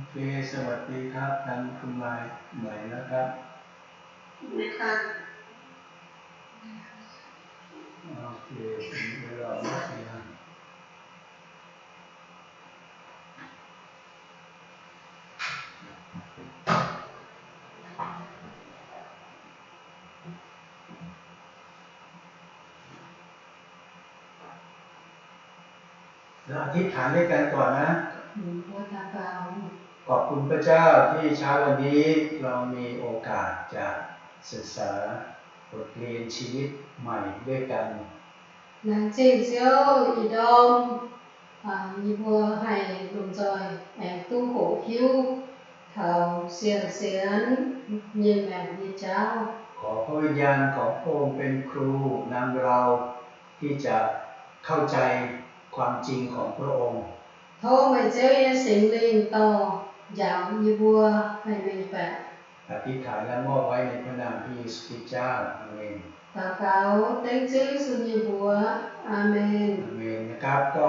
โอเค สวัสดีครับ ทางคุณมายใหม่นะครับ โอเค เดี๋ยวรอแป๊บเดียว เราอธิษฐานด้วยกันก่อนนะ ขอบคุณพระเจ้าที่เช้าวันนี้เรามีโอกาสจะศึกษาบทเรียนชีวิตใหม่ด้วยกัน Laengz zingh Ziouv ih ndorm yie mbuo haih lomh nzoih aengx duqv hoqc hiuv taux siang-sienx nyei maengc nyei jauv. ขอพระวิญญาณของพระองค์เป็นครูนำเราที่จะเข้าใจความจริงของพระองค์ Tov meih Ziouv nyei Singx Lingh dorh njaaux yie mbuo haih mengh baeqc. อธิษฐานและมอบไว้ในพระนามพระเยซูคริสต์เจ้า อาเมน Daux gaux dengv Ziouv Yesu nyei mbuox. อาเมน อาเมนนะครับ ก็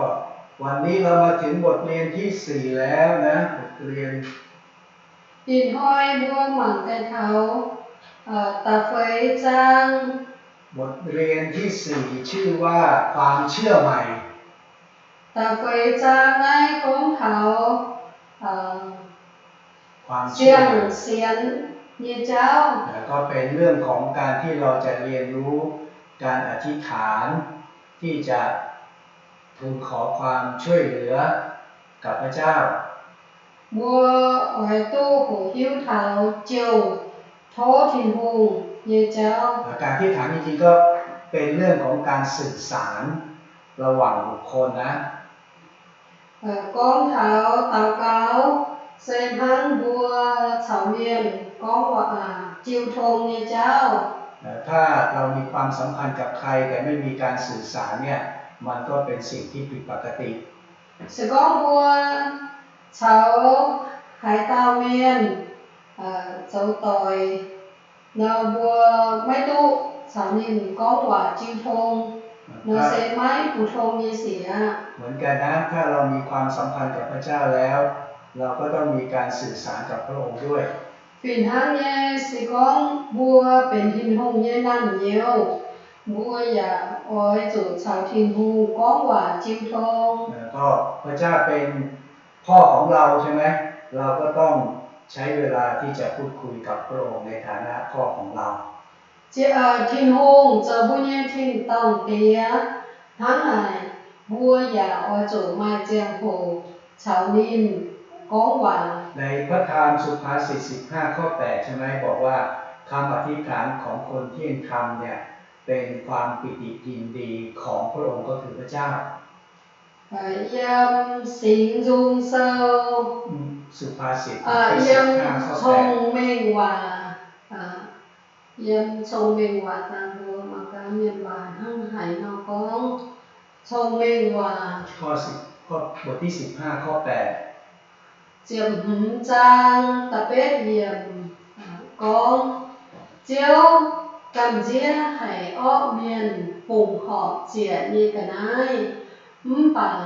วันนี้เรามาถึงบทเรียนที่สี่แล้วนะ บทเรียน Ih hnoi mbuo mangc daaih taux da'feix zaang. บทเรียนที่สี่ชื่อว่าความเชื่อใหม่ Da'feix zaang naaiv gorngv taux siang-sienx nyei jauv. ก็เป็นเรื่องของการที่เราจะเรียนรู้การอธิษฐานที่จะทูลขอความช่วยเหลือกับพระเจ้า Mbuo oix duqv hoqc hiuv taux jouh tov Tin-Hungh nyei jauv. การอธิษฐานจริงๆก็เป็นเรื่องของการสื่อสารระหว่างบุคคลนะ Gorngv taux daux gaux se hnangv mbuo caux mienh gorngv waac jiu tong nyei jauv. ถ้าเรามีความสัมพันธ์กับใครแต่ไม่มีการสื่อสารเนี่ย มันก็เป็นสิ่งที่ผิดปกติ Se gorngv mbuo caux haaix dauh mienh zoux doic nor, mbuo maiv duqv caux ninh gorngv waac jiu tong nor, se maiv bu tong nyei sic aqv. เหมือนกันนะ ถ้าเรามีความสัมพันธ์กับพระเจ้าแล้ว เราก็ต้องมีการสื่อสารกับพระองค์ด้วย Fih hnangv nyei, se gorngv mbuo benx Tin-Hungh nyei naamh nyouz, mbuo yaac oix zuqc caux Tin-Hungh gorngv waac jiu tong. ก็พระเจ้าเป็นพ่อของเราใช่ไหม เราก็ต้องใช้เวลาที่จะพูดคุยกับพระองค์ในฐานะพ่อของเรา Tin-Hungh zoux mbuo nyei tin-dorngh Diex. Hnangv naaic, mbuo yaac oix zuqc maaih ziangh hoc caux ninh gorngv waac. ในพระธรรมสุภาษิตสิบห้าข้อแปดใช่ไหม บอกว่าคำอธิษฐานของคนเที่ยงธรรมเนี่ยเป็นความปิติยินดีของพระองค์ก็คือพระเจ้า Yiem Singx Nzung Sou, สุภาษิตบทที่สิบห้าข้อแปด Cong-Mengh Waac, yiem Cong-Mengh Waac dangh mbuo mangc gaax mienh waac hnangv haaix nor gorngv. Cong-Mengh Waac ข้อสิบ ข้อ บทที่สิบห้าข้อแปด ziepc hmz zaang da'betv yiemc gorngv, Ziouv gamh nziev haic orqv mienh fongc horc ziec nyei ga'naaiv, mv baac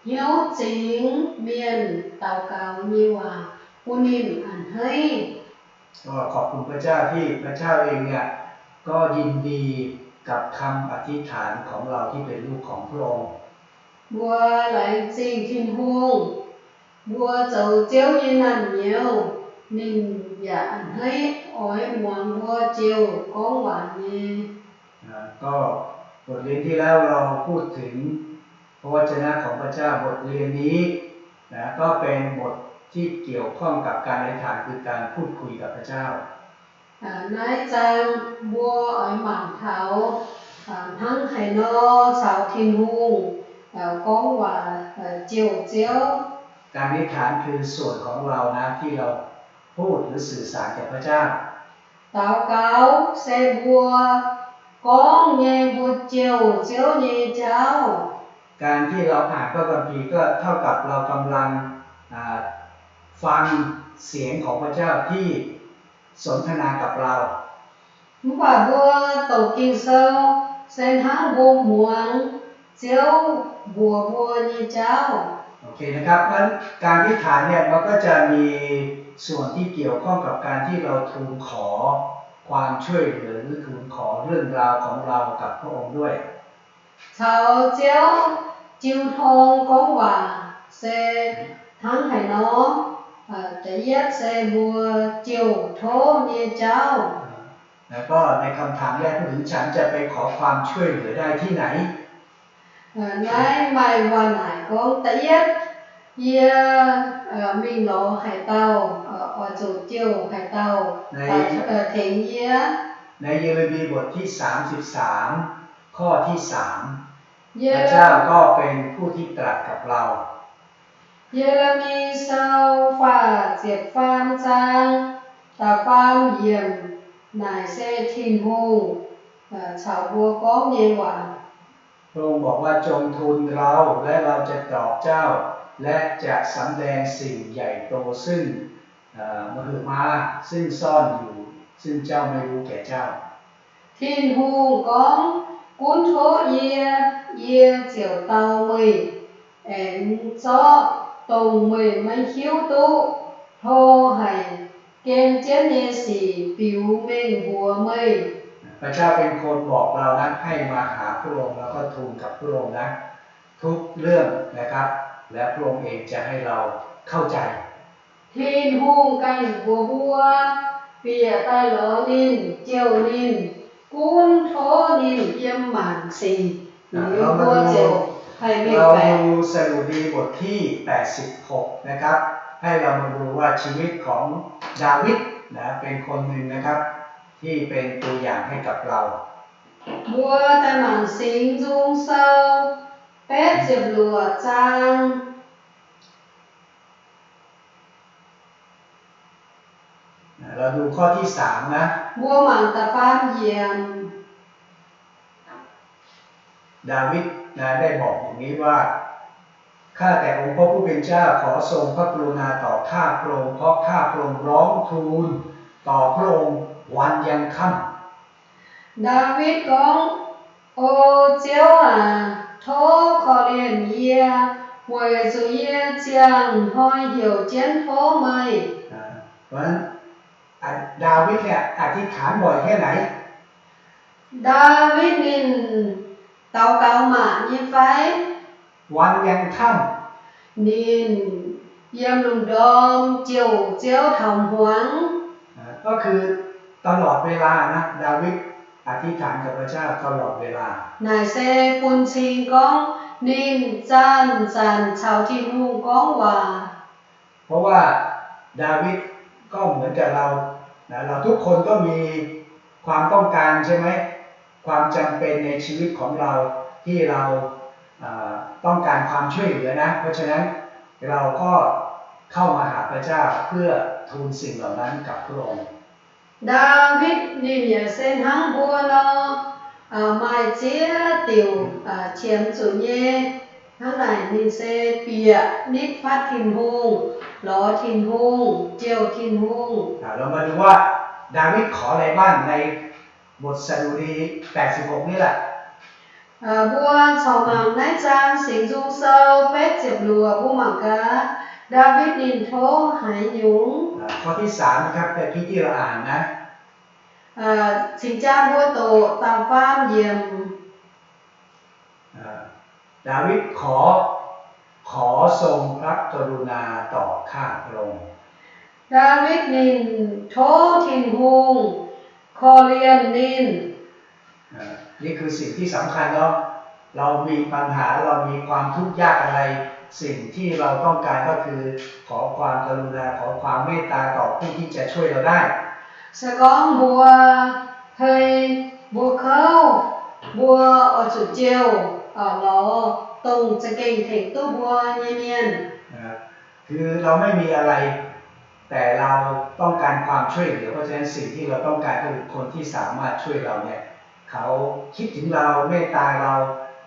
hnyouv zingx mienh daux gaux nyei waac bun ninh a'hneiv. ก็ขอบคุณพระเจ้าที่พระเจ้าเองเนี่ยก็ยินดีกับคำอธิษฐานของเราที่เป็นลูกของพระองค์ Mbuo laengz zingh Tin-Hungh, mbuo zoux Ziouv nyei naamh nyouz, ninh yaac a'hneiv oix muangx mbuo jouh gorngv waac nyei. ก็บทเรียนที่แล้วเราพูดถึงพระวจนะของพระเจ้า บทเรียนนี้นะ ก็เป็นบทที่เกี่ยวข้องกับการอธิษฐาน คือการพูดคุยกับพระเจ้า Naaiv zaang mbuo oix mangc taux hnangv haaix nor caux Tin-Hungh gorngv waac jouh Ziouv. การอธิษฐานคือส่วนของเรานะ ที่เราพูดหรือสื่อสารกับพระเจ้า Daux gaux se mbuo gorngv nyei, mbuo jouh Ziouv nyei jauv. การที่เราอ่านพระคัมภีร์ก็เท่ากับเรากำลังอ่าฟังเสียงของพระเจ้าที่สนทนากับเรา Mv baac mbuo doqc Ging-Sou se hnangv mbuo muangx Ziouv mbuox mbuo nyei jauv. โอเคนะครับ เพราะฉะนั้นการอธิษฐานเนี่ย มันก็จะมีส่วนที่เกี่ยวข้องกับการที่เราทูลขอความช่วยเหลือ หรือทูลขอเรื่องราวของเรากับพระองค์ด้วย Caux Ziouv jiu tong gorngv waac se hnangv haaix nor. Da'yietv se mbuo jouh tov nyei jauv. แล้วก็ในคำถามแรกพูดถึง ฉันจะไปขอความช่วยเหลือได้ที่ไหน Naaiv maaih waac-naaic gorngv da'yietv, yie mingh lorz haaix dauh, oix zuqc jouh haaix dauh tengx yie. ในเยเรมีย์บทที่สามสิบสาม ข้อที่สาม พระเจ้าก็เป็นผู้ที่ตรัสกับเรา Ye^le^mi Sou faah ziepc faam zaang da'faam yiemc naaic se Tin-Hungh caux mbuo gorngv nyei waac. พระองค์บอกว่า จงทูลเรา และเราจะตอบเจ้า และจะสำแดงสิ่งใหญ่โตซึ่ง มหึมา ซึ่งซ่อนอยู่ ซึ่งเจ้าไม่รู้แก่เจ้า Tin-Hungh gorngv, gunv tov yie, yie ziouc dau meih aengx zorqv dongh meih maiv hiuv duqv, hlo haic, gem jienv nyei sic biux mengh mbuox meih. พระเจ้าเป็นคนบอกเรานะ ให้มาหาพระองค์ แล้วก็ทูลกับพระองค์นะ ทุกเรื่องนะครับ และพระองค์เองจะให้เราเข้าใจ Tin-Hungh ganh mbuox mbuo, bieqc daaih lorz ninh, jouh ninh, gunv tov ninh yiem maanc sic, liuz mbuo ziouc haih mengh baeqc. เราดูสดุดีบทที่แปดสิบหกนะครับ ให้เรามาดูว่าชีวิตของดาวิดนะ เป็นคนหนึ่งนะครับ ที่เป็นตัวอย่างให้กับเรา Mbuo daaih mangc Singx Nzung Sou betv ziepc luoqc zaang. Mbuo mangc da'faam yiemc. ดาวิดนะ ได้บอกอย่างนี้ว่า ข้าแต่องค์พระผู้เป็นเจ้า ขอทรงพระกรุณาต่อข้าพระองค์ เพราะข้าพระองค์ร้องทูลต่อพระองค์วันยังค่ำ Ndaawitv gorngv, O Ziouv aac, tov korv-lienh yie, weic zuqc yie ziangh hnoi heuc jienv tov meih. เพราะฉะนั้น ดาวิดเนี่ย อธิษฐานบ่อยแค่ไหน Ndaawitv ninh daux gaux maac nyei fai? วันยังค่ำ Ninh yiem lungh ndorm jouh Ziouv taux hmuangx. ก็คือตลอดเวลานะ ดาวิดอธิษฐานกับพระเจ้าตลอดเวลา Naaic se bun cing gorngv ninh zanc-zanc caux Tin-Hungh gorngv waac. เพราะว่าดาวิดก็เหมือนกับเรานะ เราทุกคนก็มีความต้องการใช่ไหม ความจำเป็นในชีวิตของเราที่เราเอ่อต้องการความช่วยเหลือนะ เพราะฉะนั้นเราก็เข้ามาหาพระเจ้าเพื่อทูลสิ่งเหล่านั้นกับพระองค์ Ndaawitv ninh yaac se hnangv mbuo nor, maaih ziex diuc qiemx zuqc nyei. Hnangv naaic ninh se bieqc nitv fatv Tin-Hungh, lorz Tin-Hungh, jouh Tin-Hungh. เรามาดูว่าดาวิดขออะไรบ้างในบทสดุดีแปดสิบหกนี่แหละ Mbuo corc mangc naaiv zaang Singx Nzung Sou betv ziepc luoqc, mbuo mangc gaax Ndaawitv ninh tov haaix nyungc. ข้อที่สามนะครับ ที่พี่ตี้เราอ่านนะ Cingx jaa mbuo doqc da'faam yiemc. ดาวิดขอ ขอทรงพระกรุณาต่อข้าพระองค์ Ndaawitv ninh tov Tin-Hungh korv-lienh ninh. นี่คือสิ่งที่สำคัญเนาะ เรามีปัญหา เรามีความทุกข์ยากอะไร สิ่งที่เราต้องการก็คือ ขอความกรุณา ขอความเมตตาต่อผู้ที่จะช่วยเราได้ Se gorngv mbuo hei, mbuo kouv, mbuo oix zuqc jouh lorz dongh za'gengh tengx duqv mbuo nyei mienh. คือเราไม่มีอะไร แต่เราต้องการความช่วยเหลือ เพราะฉะนั้นสิ่งที่เราต้องการก็คือคนที่สามารถช่วยเราเนี่ย เขาคิดถึงเรา เมตตาเรา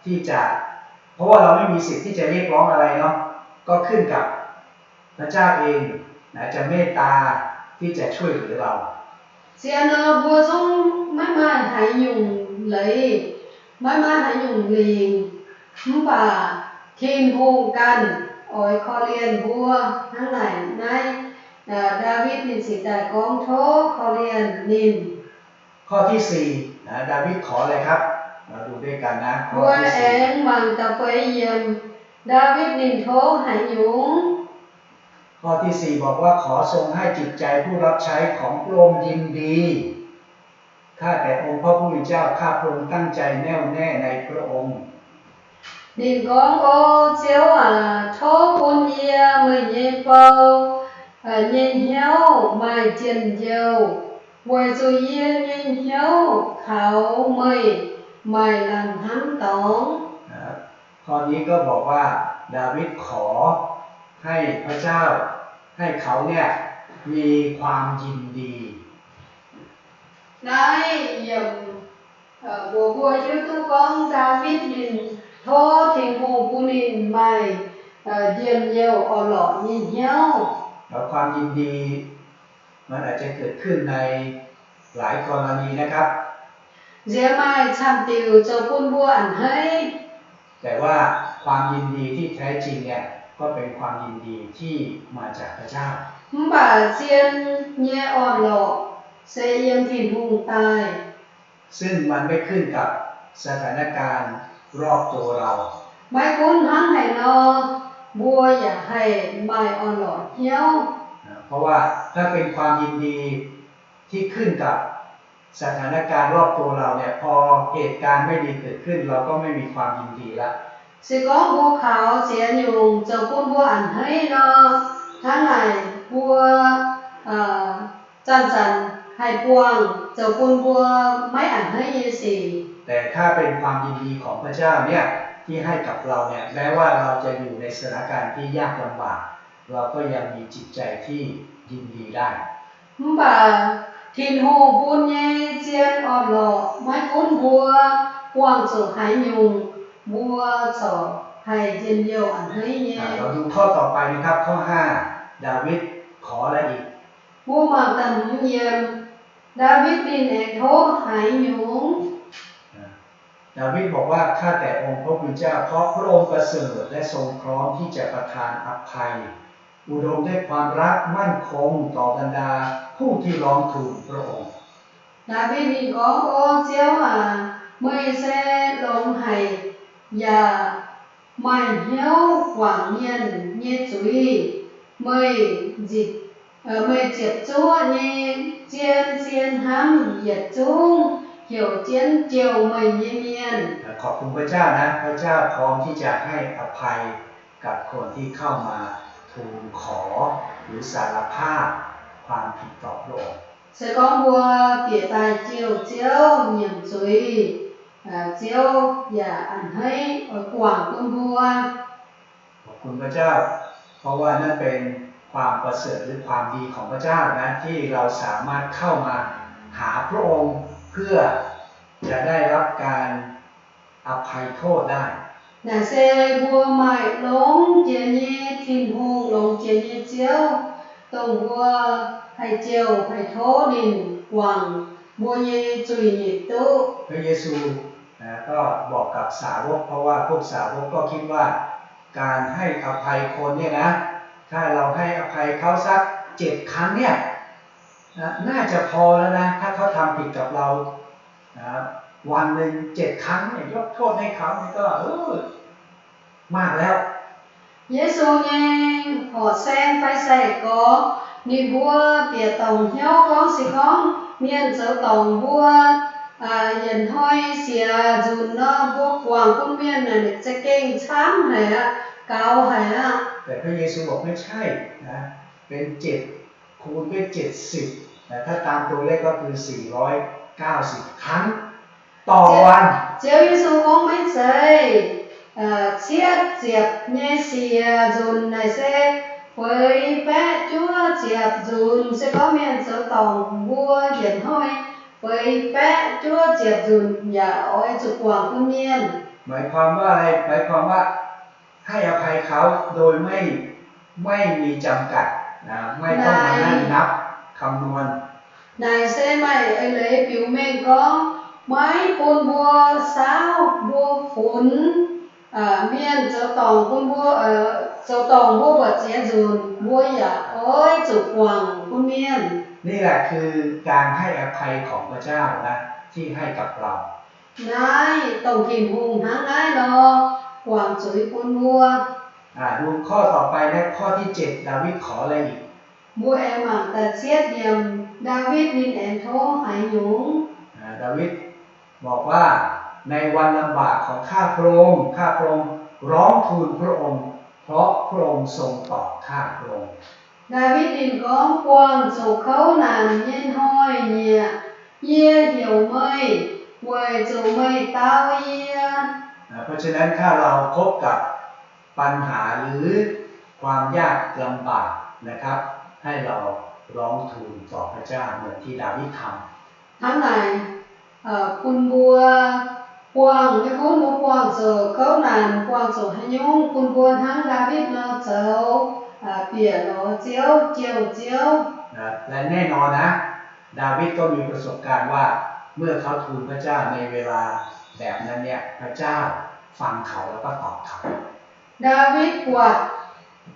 ที่จะ เพราะว่าเราไม่มีสิทธิ์ที่จะเรียกร้องอะไรเนาะ ก็ขึ้นกับพระเจ้าเองนะ จะเมตตาที่จะช่วยเหลือเรา Zien nor mbuo zungv maiv maaih haaix nyungc leiz, maiv maaih haaix nyungc lingc, mv baac Tin-Hungh ganh oix korv-lienh mbuo. Hnangv naaic naaiv, Ndaawitv ninh cingx daaih gorngv tov korv-lienh ninh. ข้อที่สี่ นะ ดาวิดขออะไรครับ เราดูด้วยกันนะ ข้อ Mbuo ที่สี่ aengx mangc da'feix yiemc, Ndaawitv ninh tov haaix nyungc. ข้อที่สี่ บอกว่า ขอทรงให้จิตใจผู้รับใช้ของพระองค์ยินดี ข้าแต่องค์พระผู้เป็นเจ้า ข้าพระองค์ตั้งใจแน่วแน่ในพระองค์ Ninh gorngv, O Ziouv aac, tov bun yie, meih nyei bou, nyei hnyouv maaih njien-youh, weic zuqc yie nyei hnyouv kaux meih maaih lamh hnamv dorngx. ข้อนี้ก็บอกว่า ดาวิดขอให้พระเจ้า ให้เขาเนี่ย มีความยินดี Naaiv yiemc mbuox mbuo hiuv duqv gorngv Ndaawitv ninh tov Tin-Hungh bun ninh maaih njien-youh orn-lorqc nyei hnyouv. แล้วความยินดี มันอาจจะเกิดขึ้นในหลายกรณีนะครับ Nziex maaih camv diuc zoux bun mbuo a'hneiv. แต่ว่าความยินดีที่แท้จริงเนี่ย ก็เป็นความยินดีที่มาจากพระเจ้า Mv baac zien nyei orn-lorqc se yiem Tin-Hungh daaih, ซึ่งมันไม่ขึ้นกับสถานการณ์รอบตัวเรา Maiv gunv hnangv haaix nor, mbuo yaac haih maaih orn-lorqc hnyouv. เพราะว่าถ้าเป็นความยินดีที่ขึ้นกับสถานการณ์รอบตัวเราเนี่ย พอเหตุการณ์ไม่ดีเกิดขึ้น เราก็ไม่มีความยินดีละ Se gorngv mbuo kaux ziex nyungc zoux bun mbuo a'hneiv nor, hnangv naaic mbuo zanc-zanc haih buangh zoux bun mbuo maiv a'hneiv nyei sic. แต่ถ้าเป็นความยินดีของพระเจ้าเนี่ย ที่ให้กับเราเนี่ย แม้ว่าเราจะอยู่ในสถานการณ์ที่ยากลำบาก เราก็ยังมีจิตใจที่ยินดีได้ Mv baac Tin-Hungh bun nyei zien orn-lorqc maiv gunv mbuo buangh zuqc haaix nyungc, mbuo corc haih njien-youh a'hneiv nyei. เราดูข้อต่อไปนะครับ ข้อห้า ดาวิดขออะไรอีก Mbuo mangc da'hmz yiemc, Ndaawitv ninh aengx tov haaix nyungc. ดาวิดบอกว่า ข้าแต่องค์พระผู้เป็นเจ้า เพราะพระองค์ประเสริฐและทรงพร้อมที่จะประทานอภัย อุดมด้วยความรักมั่นคงต่อบรรดาผู้ที่ร้องทูลพระองค์ Ndaawitv ninh gorngv, O Ziouv aac, meih se longx haic yaac maaih hnyouv guangc mienh nyei zuiz. Meih, meih ziepc zuoqv nyei zien-zien hnamv yietc zungv heuc jienv jouh meih nyei mienh. ขอบคุณพระเจ้านะ พระเจ้าพร้อมที่จะให้อภัยกับคนที่เข้ามาทูลขอหรือสารภาพความผิดต่อพระองค์ Se gorngv mbuo bieqc daaih jouh Ziouv nyiemc zuiz, Ziouv yaac a'hneiv oix guangc bun mbuo. ขอบคุณพระเจ้า เพราะว่านั่นเป็นความประเสริฐหรือความดีของพระเจ้านะ ที่เราสามารถเข้ามาหาพระองค์เพื่อจะได้รับการอภัยโทษได้ Naaic se mbuo maaih longx jiex nyei Tin-Hungh, longx jiex nyei Ziouv, dongh mbuo haih jouh haih tov ninh guangc mbuo nyei zuiz-nyeic duqv. พระเยซู นะ ก็บอกกับสาวก เพราะว่าพวกสาวกก็คิดว่าการให้อภัยคนเนี่ยนะ ถ้าเราให้อภัยเขาสักเจ็ดครั้งเนี่ย นะ น่าจะพอแล้วนะ ถ้าเขาทำผิดกับเรา นะ วันหนึ่งเจ็ดครั้งเนี่ย ยกโทษให้เขาเนี่ยก็ เออ มากแล้ว Yesu nyei horqc saeng fai sai-gorx, ninh mbuo bieqc dorngc hnyouv gorngv se gorngv mienh zoux dorngc mbuo yietc hnoi siec nzunc nor, mbuo guangc bun mienh naaic za'gengh camv haic aqv, gaux haic aqv. แต่พระเยซูบอกไม่ใช่นะ เป็นเจ็ดคูณด้วยเจ็ดสิบ นะ ถ้าตามตัวเลขก็คือสี่ร้อยเก้าสิบครั้งต่อวัน Ziouv Yesu gorngv maiv zeiz cietv ziepc nyei siec nzunc, naaic se feix baeqv juov ziepc nzunc. Se gorngv mienh zoux dorngc mbuo yietc hnoi feix baeqv juov ziepc nzunc yaac oix zuqc guangc bun mienh. หมายความว่าอะไร หมายความว่า ให้อภัยเขาโดยไม่ ไม่มีจำกัดนะ ไม่ต้องมานั่งนับคำนวณ Naaic se maaih eix leiz biux mengh gorngv maiv bun mbuo saauv mbuo funx mienh zoux dorngc bun mbuo Zoux dorngc mbuo buatc ziex nzunc, mbuo yaac oix zuqc guangc bun mienh. นี่แหละคือการให้อภัยของพระเจ้านะ ที่ให้กับเรา Naaiv dongh Tin-Hungh hnangv naaiv nor guangc zuiz bun mbuo. อ่า ดูข้อต่อไปนะ ข้อที่เจ็ด ดาวิดขออะไรอีก Mbuo aengx mangc da'cietv yiemc, Ndaawitv ninh aengx tov haaix nyungc? อ่า ดาวิดบอกว่า ในวันลำบากของข้าพระองค์ ข้าพระองค์ร้องทูลพระองค์ เพราะพระองค์ทรงตอบข้าพระองค์ Ndaawitv ninh gorngv, Buangh zuqc kouv naanc nyei hnoi-nyieqc, yie heuc meih weic zuqc meih dau yie. อ่า เพราะฉะนั้นถ้าเราพบกับปัญหาหรือความยากลำบากนะครับ ให้เราร้องทูลต่อพระเจ้าเหมือนที่ดาวิดทำ Hnangv naaic, bun mbuo buangh, maiv gunv mbuo buangh zuqc kouv naanc, buangh zuqc haaix nyungc, bun mbuo hnangv Ndaawitv nor zoux, bieqc lorz Ziouv, jouh Ziouv. และแน่นอนนะ ดาวิดก็มีประสบการณ์ว่า เมื่อเขาทูลพระเจ้าในเวลาแบบนั้นเนี่ย พระเจ้าฟังเขาแล้วก็ตอบเขา Ndaawitv buatc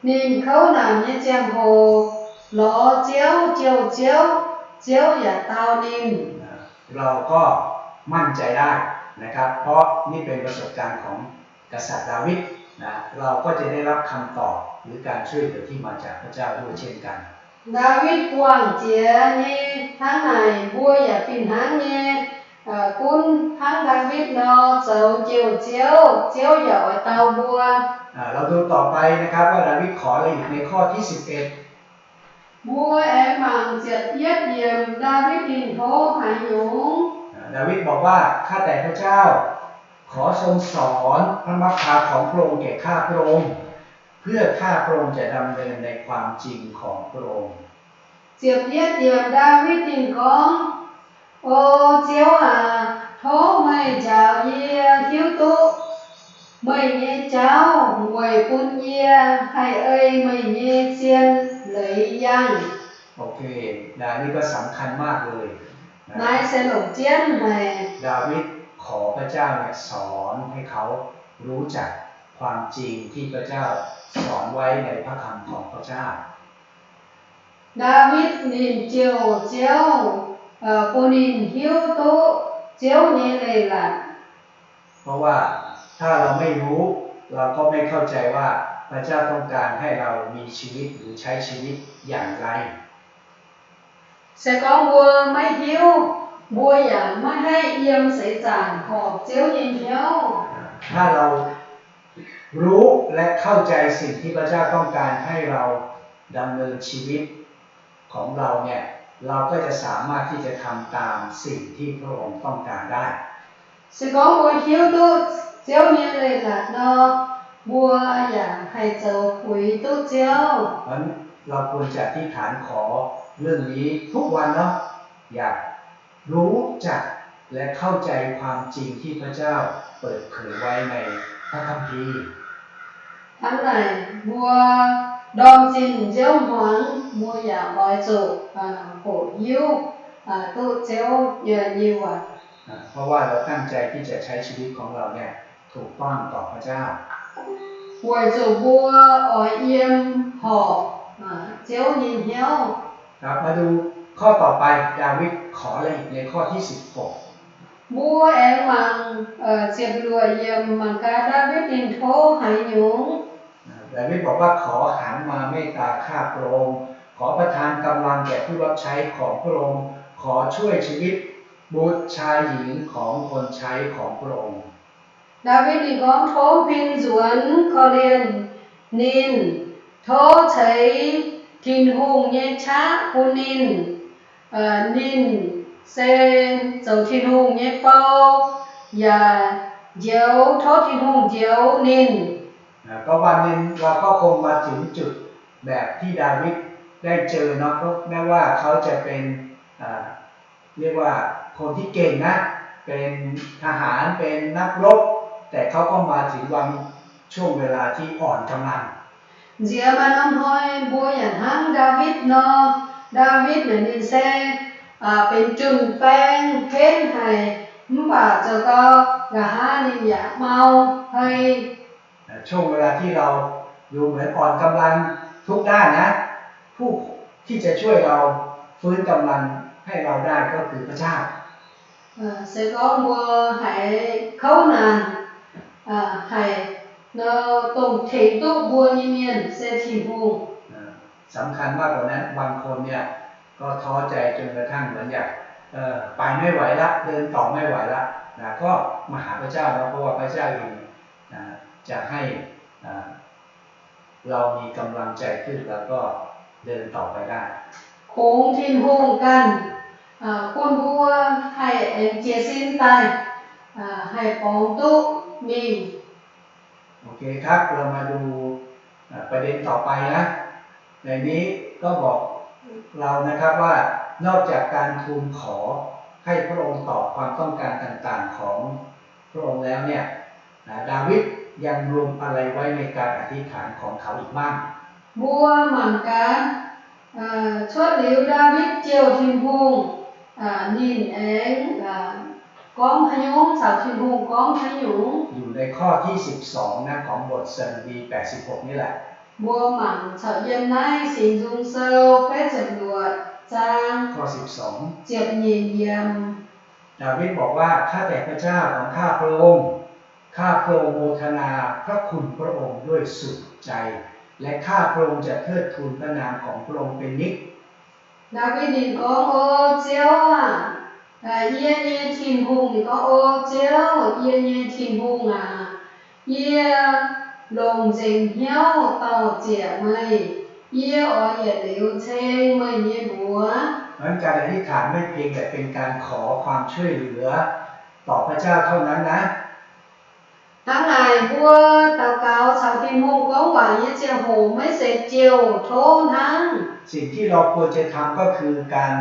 ninh kouv naanc nyei ziangh hoc lorz Ziouv, jouh Ziouv, Ziouv yaac dau ninh. เราก็มั่นใจได้นะครับ เพราะนี่เป็นประสบการณ์ของกษัตริย์ดาวิดนะ เราก็จะได้รับคำตอบหรือการช่วยเหลือที่มาจากพระเจ้าด้วยเช่นกัน Ndaawitv buangh jiex nyei hnangv naaic, mbuo yaac fih hnangv nyei, gunv hnangv Ndaawitv nor zoux jouh Ziouv, Ziouv yaac oix dau mbuo. อ่า เราดูต่อไปนะครับ ว่าดาวิดขออะไรอีกในข้อที่สิบเอ็ด Mbuo aengx mangc ziepc yietv yiemc, Ndaawitv ninh tov haaix nyungc? อ่า ดาวิดบอกว่า ข้าแต่พระเจ้า ขอทรงสอนพระมัคคาของพระองค์แก่ข้าพระองค์ เพื่อข้าพระองค์จะดำเนินในความจริงของพระองค์ Ziepc yietv yiemc, Ndaawitv ninh gorngv, O Ziouv aac, tov meih njaaux yie hiuv duqv meih nyei jauv weic bun yie haih ei meih nyei zien leiz yangh. โอเค นะ นี่ก็สำคัญมากเลยนะ Naaiv se longc jienv haic. ดาวิดขอพระเจ้าเนี่ยสอนให้เขารู้จักความจริงที่พระเจ้าสอนไว้ในพระคำของพระเจ้า Ndaawitv ninh jouh Ziouv, bun ninh hiuv duqv Ziouv nyei leiz-latc. เพราะว่าถ้าเราไม่รู้ เราก็ไม่เข้าใจว่าพระเจ้าต้องการให้เรามีชีวิตหรือใช้ชีวิตอย่างไร Se gorngv mbuo maiv hiuv, mbuo yaac maiv haih yiem seix zaangc horpc Ziouv nyei hnyouv. ถ้าเรารู้และเข้าใจสิ่งที่พระเจ้าต้องการให้เราดำเนินชีวิตของเราเนี่ย เราก็จะสามารถที่จะทำตามสิ่งที่พระองค์ต้องการได้ Se gorngv mbuo hiuv duqv Ziouv nyei leiz-latc nor, mbuo yaac haih zoux puix duqv Ziouv. เพราะฉะนั้นเราควรจะอธิษฐานขอเรื่องนี้ทุกวันเนาะ อยากรู้จักและเข้าใจความจริงที่พระเจ้าเปิดเผยไว้ในพระคัมภีร์ Hnangv naaic, mbuo ndorm zinh nziouv hmuangx, mbuo yaac oix zuqc hoqc hiuv duqv Ziouv nyei waac. เพราะว่าเราตั้งใจที่จะใช้ชีวิตของเราเนี่ยถูกต้องต่อพระเจ้า Weic zuqc mbuo oix yiem horpc Ziouv nyei hnyouv. ครับ มาดูข้อต่อไป ดาวิดขออะไรอีกในข้อที่สิบหก Mbuo aengx mangc ziepc luoqc yiemc, mangc gaax Ndaawitv ninh tov haaix nyungc. ดาวิดบอกว่า ขอหันมาเมตตาข้าพระองค์ ขอประทานกำลังแก่ผู้รับใช้ของพระองค์ ขอช่วยชีวิตบุตรชายหญิงของคนใช้ของพระองค์ Ndaawitv ninh gorngv, Tov huin nzuonx korv-lienh ninh, tov ceix Tin-Hungh nyei qaqv bun ninh. Ninh se zoux Tin-Hungh nyei bou, yaac njoux, tov Tin-Hungh njoux ninh. อ่า ก็วันหนึ่งเราก็คงมาถึงจุดแบบที่ดาวิดได้เจอเนาะ ก็แม้ว่าเขาจะเป็น อ่า เรียกว่าคนที่เก่งนะ เป็นทหาร เป็นนักรบ แต่เขาก็มาถึงวัน ช่วงเวลาที่อ่อนกำลัง Nziex maaih norm hnoi mbuo yaac hnangv Ndaawitv nor. Ndaawitv naaic ninh se benx junh baeng henv haic, mv baac zoux gau nqa'haav ninh yaac mau hei. ช่วงเวลาที่เรา ดูเหมือนอ่อนกำลังทุกด้านนะ ผู้ที่จะช่วยเราฟื้นกำลังให้เราได้ก็คือพระเจ้า Se gorngv mbuo haiz kouv naanc, haiz nor dongh tengx duqv mbuo nyei mienh se Tin-Hungh. สำคัญมากกว่านั้น บางคนเนี่ย ก็ท้อใจจนกระทั่งเหมือนอย่าง เอ่อ ไปไม่ไหวละ เดินต่อไม่ไหวละ นะ ก็มาหาพระเจ้านะ เพราะว่าพระเจ้าเองนะ จะให้ อ่า เรามีกำลังใจขึ้น แล้วก็เดินต่อไปได้ Kungx Tin-Hungh ganh, aa, bun mbuo haih aengx jiez sin daaih, aa, haih borngz duqv mingh. โอเคครับ เรามาดู อ่า ประเด็นต่อไปนะ ในนี้ก็บอกเรานะครับว่า นอกจากการทูลขอให้พระองค์ตอบความต้องการต่างๆของพระองค์แล้วเนี่ย นะ ดาวิดยังรวมอะไรไว้ในการอธิษฐานของเขาอีกบ้าง Mbuo mangc gaax, cuotv liuz Ndaawitv jouh Tin-Hungh, ninh aengx gorngv haaix nyungc, caux Tin-Hungh gorngv haaix nyungc. อยู่ในข้อที่สิบสองนะ ของบทสดุดีแปดสิบหกนี่แหละ Mbuo mangc caux yiem naaiv Singx Nzung Sou betv ziepc luoqc zaang ข้อสิบสอง ziepc nyeic yiemc. ดาวิดบอกว่า ข้าแต่พระเจ้าของข้าพระองค์ ข้าพระองค์โมทนาพระคุณพระองค์ด้วยสุดใจ และข้าพระองค์จะเทิดทูนพระนามของพระองค์เป็นนิจ Ndaawitv ninh gorngv, O Ziouv aah, yie nyei Tin-Hungh, ninh gorngv, O Ziouv, yie nyei Tin-Hungh aac, yie longc nzengc hnyouv dor-ziec meih. Yie oix yietc liuz ceng meih nyei mbuox. นั้นการอธิษฐานไม่เพียงแต่เป็นการขอความช่วยเหลือต่อพระเจ้าเท่านั้นนะ Hnangv naaic mbuo daux gaux caux Tin-Hungh gorngv waac nyei ziangh hoc maiv zeiz jouh tov hnangv. สิ่งที่เราควรจะทำก็คือการ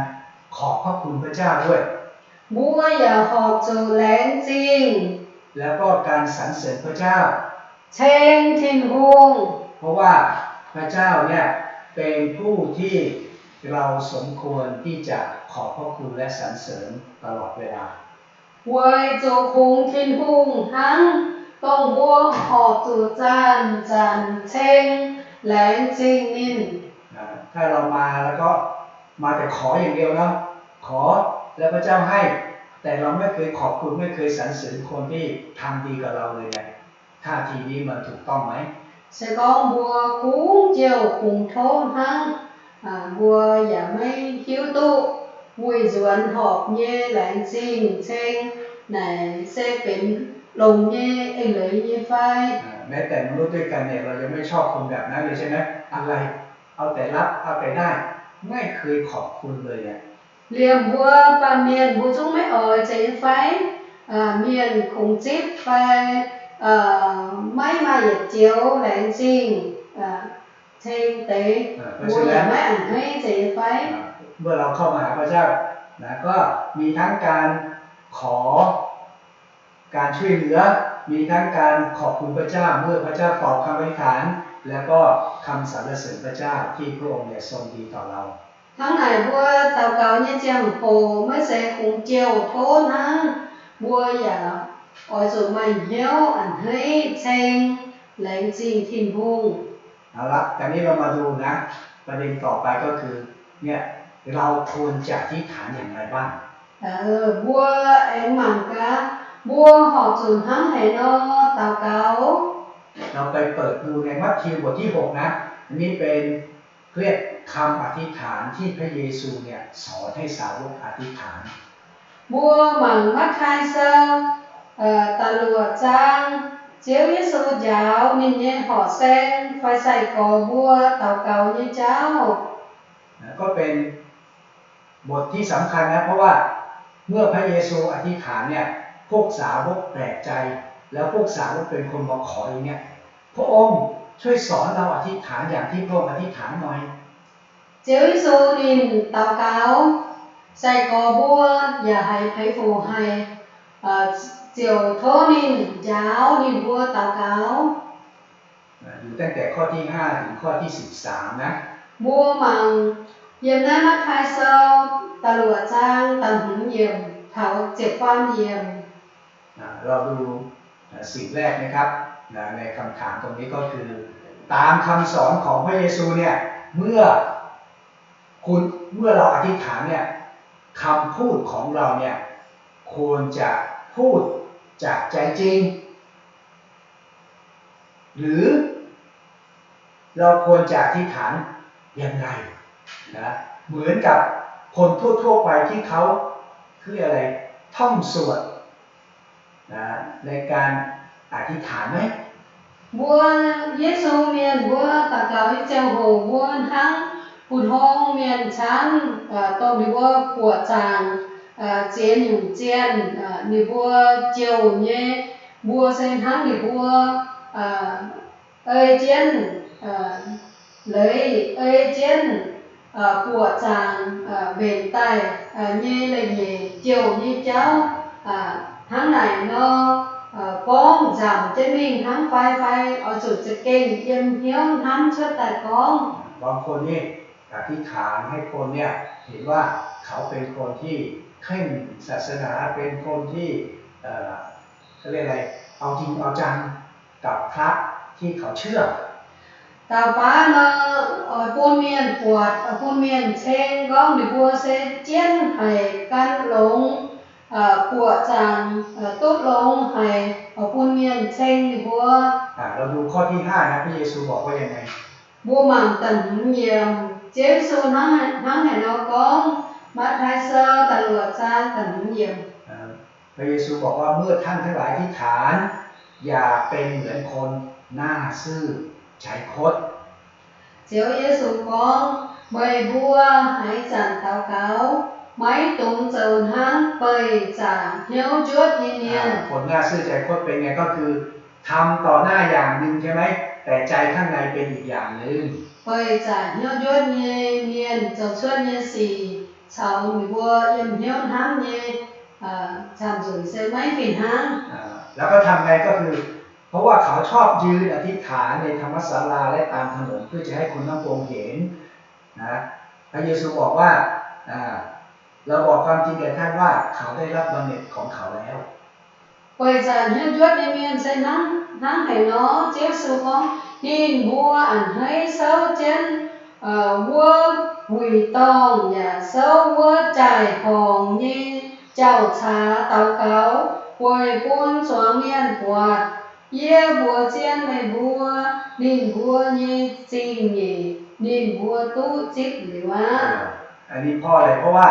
ขอบพระคุณพระเจ้าด้วย Mbuo yaac horpc zuqc laengz zingh แล้วก็การสรรเสริญพระเจ้า ceng Tin-Hungh. เพราะว่าพระเจ้าเนี่ยเป็นผู้ที่เราสมควรที่จะขอบพระคุณและสรรเสริญตลอดเวลา Weic zuqc kungx Tin-Hungh hnangv dongh mbuo horpc zuqc zanc-zanc ceng laengz zingh ninh. ถ้าเรามาแล้วก็มาแต่ขออย่างเดียวเนาะ ขอแล้วพระเจ้าให้ แต่เราไม่เคยขอบคุณ ไม่เคยสรรเสริญคนที่ทำดีกับเราเลยเนี่ย ท่าทีนี้มันถูกต้องไหม Se gorngv mbuo kungx jouh kungx tov hnangv, mbuo yaac maiv hiuv duqv wuic nzuonx horpc nyei laengz zingh ceng naaic se benx longx nyei eix leiz nyei fai. แม้แต่มนุษย์ด้วยกันเนี่ย เรายังไม่ชอบคนแบบนั้นเลยใช่ไหม อะไรเอาแต่รับเอาแต่ได้ ไม่เคยขอบคุณเลยอะ Liemh mbuo baamh mienh mbuo zungv maiv oix zeiz nyei fai, mienh kungx zipv fai maiv maaih yietc joux laengz zingh ceng deix, mbuo yaac maiv a'hneiv zeiz nyei fai. เมื่อเราเข้ามาหาพระเจ้านะ ก็มีทั้งการขอ การช่วยเหลือ มีทั้งการขอบคุณพระเจ้า เมื่อพระเจ้าตอบคำอธิษฐาน แล้วก็คำสรรเสริญพระเจ้าที่พระองค์เนี่ยทรงดีต่อเรา Hnangv naaic mbuo daux gaux nyei ziangh hoc maiv zeiz kungx jouh tov hnangv, mbuo yaac oix zuqc maaih hnyouv a'hneiv ceng laengz zingh Tin-Hungh. เอาละ คราวนี้เรามาดูนะ ประเด็นต่อไปก็คือ เนี่ย เราควรจะอธิษฐานอย่างไรบ้าง Mbuo aengx mangc gaax, mbuo horpc zuqc hnangv haaix nor daux gaux. เราไปเปิดดูในมัทธิวบทที่หกนะ อันนี้เป็น เรียกคำอธิษฐานที่พระเยซูเนี่ยสอนให้สาวกอธิษฐาน Mbuo mangc Matv^taai Sou da'luoqc zaang, Ziouv Yesu njaaux ninh nyei horqc saeng fai sai-gorx mbuo daux gaux nyei jauv. ก็เป็น บทที่สำคัญนะ เพราะว่าเมื่อพระเยซูอธิษฐานเนี่ย พวกสาวกแปลกใจ แล้วพวกสาวกเป็นคนมาขอเองเนี่ย พระองค์ช่วยสอนเราอธิษฐานอย่างที่พระองค์อธิษฐานหน่อย Ziouv Yesu ninh daux gaux, sai-gorx mbuo yaac haiz peix fuc haic, ziouc tov ninh njaaux ninh mbuo daux gaux. อยู่ตั้งแต่ข้อที่ห้าถึงข้อที่สิบสามนะ Mbuo mangc yiem naaiv Matv^taai Sou da'luoqc zaang da'hmz yiemc taux ziepc faam yiemc. เราดูสิ่งแรกนะครับ ในคำถามตรงนี้ก็คือ ตามคำสอนของพระเยซูเนี่ย เมื่อคุณ เมื่อเราอธิษฐานเนี่ย คำพูดของเราเนี่ย ควรจะพูดจากใจจริง หรือเราควรจะอธิษฐานอย่างไรนะ เหมือนกับคนทั่วๆไปที่เขา เขาเรียกอะไร ท่องสวดนะ ในการอธิษฐานไหม Mbuo Yesu mienh mbuo daux gaux nyei ziangh hoc mbuo hnangv phù thông mienh camv, dongh ninh mbuo buoqc zaangc ziex nyungc zienh, ninh mbuo jouh nyei, mbuo se hnangv ninh mbuo ei jienv leiz, ei jienv buoqc zaangc mbenc daaih nyei leiz-nyeic jouh nyei jauv. Hnangv naaic nor, gorngv nzamc jienv mingh hnangv fai, fai oix zuqc za'gengh yiem hnyouv hnamv cuotv daaih gorngv. บางคนนี่อธิษฐานให้คนเนี่ยเห็นว่าเขาเป็นคนที่เคร่งศาสนา เป็นคนที่ เขาเรียกอะไร เอาจริงเอาจังกับพระที่เขาเชื่อ Dauh baav nor, oix bun mienh buatc, oix bun mienh ceng gorngv ninh mbuo se jienv haic, gan longx, buoqc zaangc, duqv longx haic, oix bun mienh ceng ninh mbuo. เราดูข้อที่ห้านะ พระเยซูบอกว่ายังไง Mbuo mangc da'hmz yiemc, Ziouv Yesu hnangv haaix nor gorngv, Matv^taai Sou da'luoqc zaang da'hmz yiemc. พระเยซูบอกว่า เมื่อท่านทั้งหลายอธิษฐาน อย่าเป็นเหมือนคนหน้าซื่อใจคด Ziouv Yesu gorngv, Meih mbuo haaix zanc daux gaux, maiv dungx zoux hnangv beih zaqc hnyouv njuotv nyei mienh. คนหน้าซื่อใจคดเป็นไง ก็คือทำต่อหน้าอย่างหนึ่งใช่ไหม แต่ใจข้างในเป็นอีกอย่างหนึ่ง Beih zaqc hnyouv njuotv nyei mienh zoux cuotv nyei sic caux ninh mbuo yiem hnyouv hnamv nyei camv-nzunc se maiv fih hnangv. แล้วก็ทำไง ก็คือ เพราะว่าเขาชอบยืนอธิษฐานในธรรมศาลาและตามถนนเพื่อจะให้คนทั้งปวงเห็นนะ พระเยซูบอกว่า เราบอกความจริงแก่ท่านว่าเขาได้รับบำเหน็จของเขาแล้ว Beih zaqc hnyouv njuotv nyei mienh se hnangv haaix nor, Ziouv Yesu gorngv, ninh mbuo a'hneiv souv jienv wuov wuic dorngh yaac souv wuov jaai-horngc nyei jauv-caax daux gaux, weic bun zuangx mienh buatc. Yie mbuox zien meih mbuo, ninh mbuo nyei zingh nyeic ninh mbuo duqv zipv liuz aqv. อันนี้เพราะอะไร เพราะว่า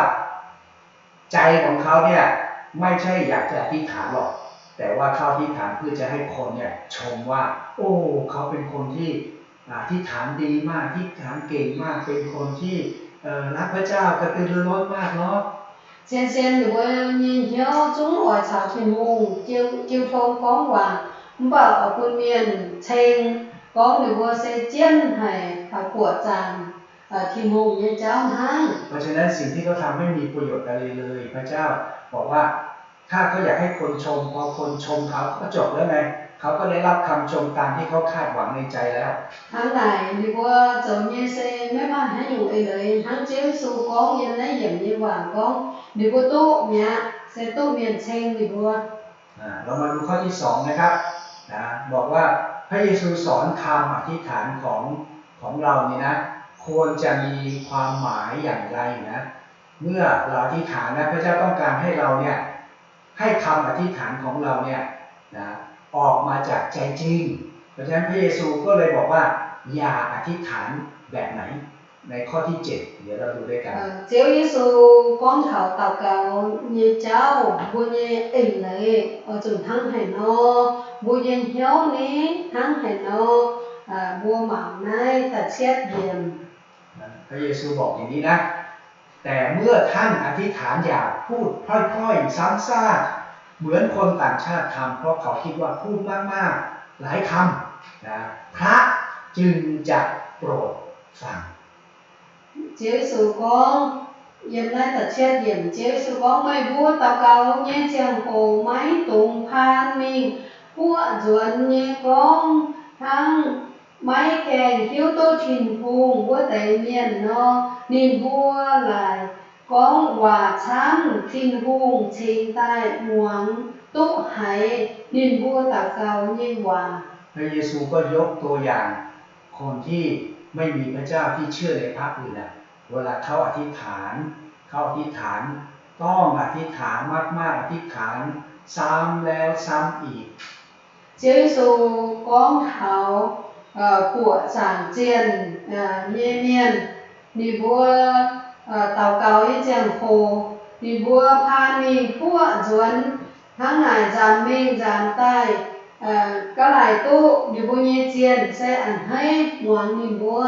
ใจของเขาเนี่ยไม่ใช่อยากจะอธิษฐานหรอก แต่ว่าเขาอธิษฐานเพื่อจะให้คนเนี่ยชมว่า โอ้ เขาเป็นคนที่อธิษฐานดีมาก อธิษฐานเก่งมาก เป็นคนที่เอ่อรักพระเจ้ากระตือรือร้นมากเนาะ Zien-zien ninh mbuo nyei hnyouv zungv oix caux Tin-Hungh jiu tong gorngv waac, mv baac oix bun mienh ceng gorngv ninh mbuo se jienv haic taux buoqc zaangc Tin-Hungh nyei jauv hnangv. เพราะฉะนั้นสิ่งที่เขาทำไม่มีประโยชน์อะไรเลย พระเจ้าบอกว่าถ้าเขาอยากให้คนชม พอคนชมเขาก็จบแล้วไง เขาก็ได้รับคำชมตามที่เขาคาดหวังในใจแล้ว Hnangv naaic ninh mbuo zoux nyei se maiv maaih haaix nyungc eix leiz, hnangv Ziouv Yesu gorngv yiem naaiv yiemc nyei waac gorngv, ninh mbuo duqv mi'aqv, se duqv mienh ceng ninh mbuo. อ่า เรามาดูข้อที่สองนะครับ นะ บอกว่าพระเยซูสอนคำอธิษฐานของ ของเราเนี่ยนะ ควรจะมีความหมายอย่างไรนะ เมื่อเราอธิษฐานนะ พระเจ้าต้องการให้เราเนี่ย ให้คำอธิษฐานของเราเนี่ยนะ ออกมาจากใจจริง เพราะฉะนั้นพระเยซูก็เลยบอกว่า อย่าอธิษฐานแบบไหน ในข้อที่เจ็ด เดี๋ยวเราดูด้วยกัน Ziouv Yesu gorngv taux daux gaux nyei jauv, mbuo nyei eix leiz oix zuqc hnangv haaix nor, mbuo nyei hnyouv ni hnangv haaix nor, mbuo mangc naaiv da'cietv yiemc. พระเยซูบอกอย่างนี้นะ แต่เมื่อท่านอธิษฐานอย่าพูดพร่อยๆ ซ้ำซาก เหมือนคนต่างชาติทำ เพราะเขาคิดว่าพูดมากๆ หลายคำนะ พระจึงจะโปรดฟัง Ziouv Yesu gorngv, yiem naaiv da'cietv yiemc, Ziouv Yesu gorngv, Meih mbuo daux gaux nyei ziangh hoc maiv dungx paan mingh huoqv nzuonx nyei gorngv hnangv maiv gaengh hiuv duqv Tin-Hungh wuov deix mienh nor. Ninh mbuo laaic gorngv waac camv, Tin-Hungh cingx daaih muangx duqv haiz ninh mbuo daux gaux nyei waac. พระเยซูก็ยกตัวอย่าง คนที่ไม่มีพระเจ้าที่เชื่อในพระอื่นน่ะ เวลาเขาอธิษฐาน เขาอธิษฐาน ต้องอธิษฐานมากๆ อธิษฐาน ซ้ำแล้วซ้ำอีก Ziouv Yesu gorngv taux buoqc zaangc zienh nyei mienh, ninh mbuo daux gaux nyei ziangh hoc, ninh mbuo paan mingh huoqv nzuonx hnangv naaic nzamc mingh nzamc daaih, ga'laaic duqv ninh mbuo nyei zienh se a'hneiv muangx ninh mbuo.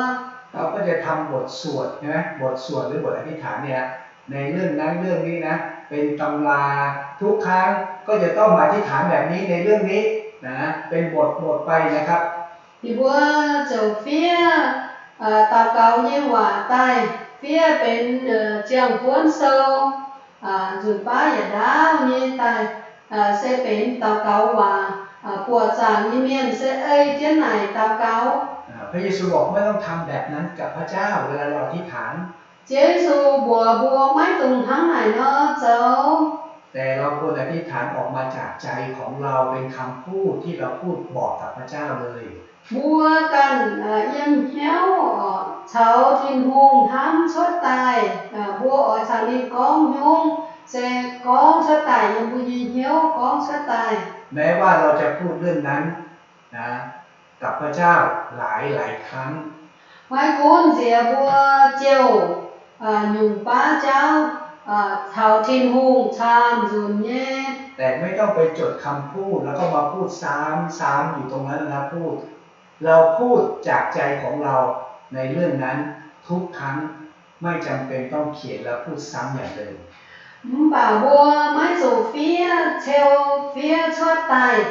เขาก็จะทำบทสวด ใช่ไหม บทสวดหรือบทอธิษฐานเนี่ย ในเรื่องนั้นเรื่องนี้นะ เป็นตำรา ทุกครั้งก็จะต้องมาอธิษฐานแบบนี้ในเรื่องนี้นะ เป็นบทบทไปนะครับ Ninh mbuo ziouc fiev daux gaux nyei waac daaih, fiev benx ziangh buonv sou, nzunc baav yietc ndaauv nyei daaih se benx daux gaux waac. Buoqc zaangc nyei mienh se ei jienv naaic daux gaux. พระเยซูบอกไม่ต้องทำแบบนั้นกับพระเจ้าเวลาเราอธิษฐาน Ziouv Yesu mbuox mbuo maiv dungx hnangv naaic nor zoux. แต่เราควรอธิษฐานออกมาจากใจของเราเป็นคำพูดที่เราพูดบอกกับพระเจ้าเลย Mbuo ganh yiem hnyouv caux Tin-Hungh hnamv cuotv daaih, mbuo oix caux ninh gorngv nyungc se gorngv cuotv daaih, yiem mbuo nyei hnyouv gorngv cuotv daaih. แม้ว่าเราจะพูดเรื่องนั้นนะ กับพระเจ้าหลายหลายครั้ง Maiv gunv nziex mbuo ziouc nyungc baav jauv caux Tin-Hungh camv-nzunc nyei, แต่ไม่ต้องไปจดคำพูดแล้วก็มาพูดซ้ำๆอยู่ตรงนั้นนะ พูด เราพูดจากใจของเราในเรื่องนั้นทุกครั้ง ไม่จำเป็นต้องเขียนแล้วพูดซ้ำอย่างเดิม Mv baac mbuo maiv zuqc fiev ceu fiev cuotv daaih,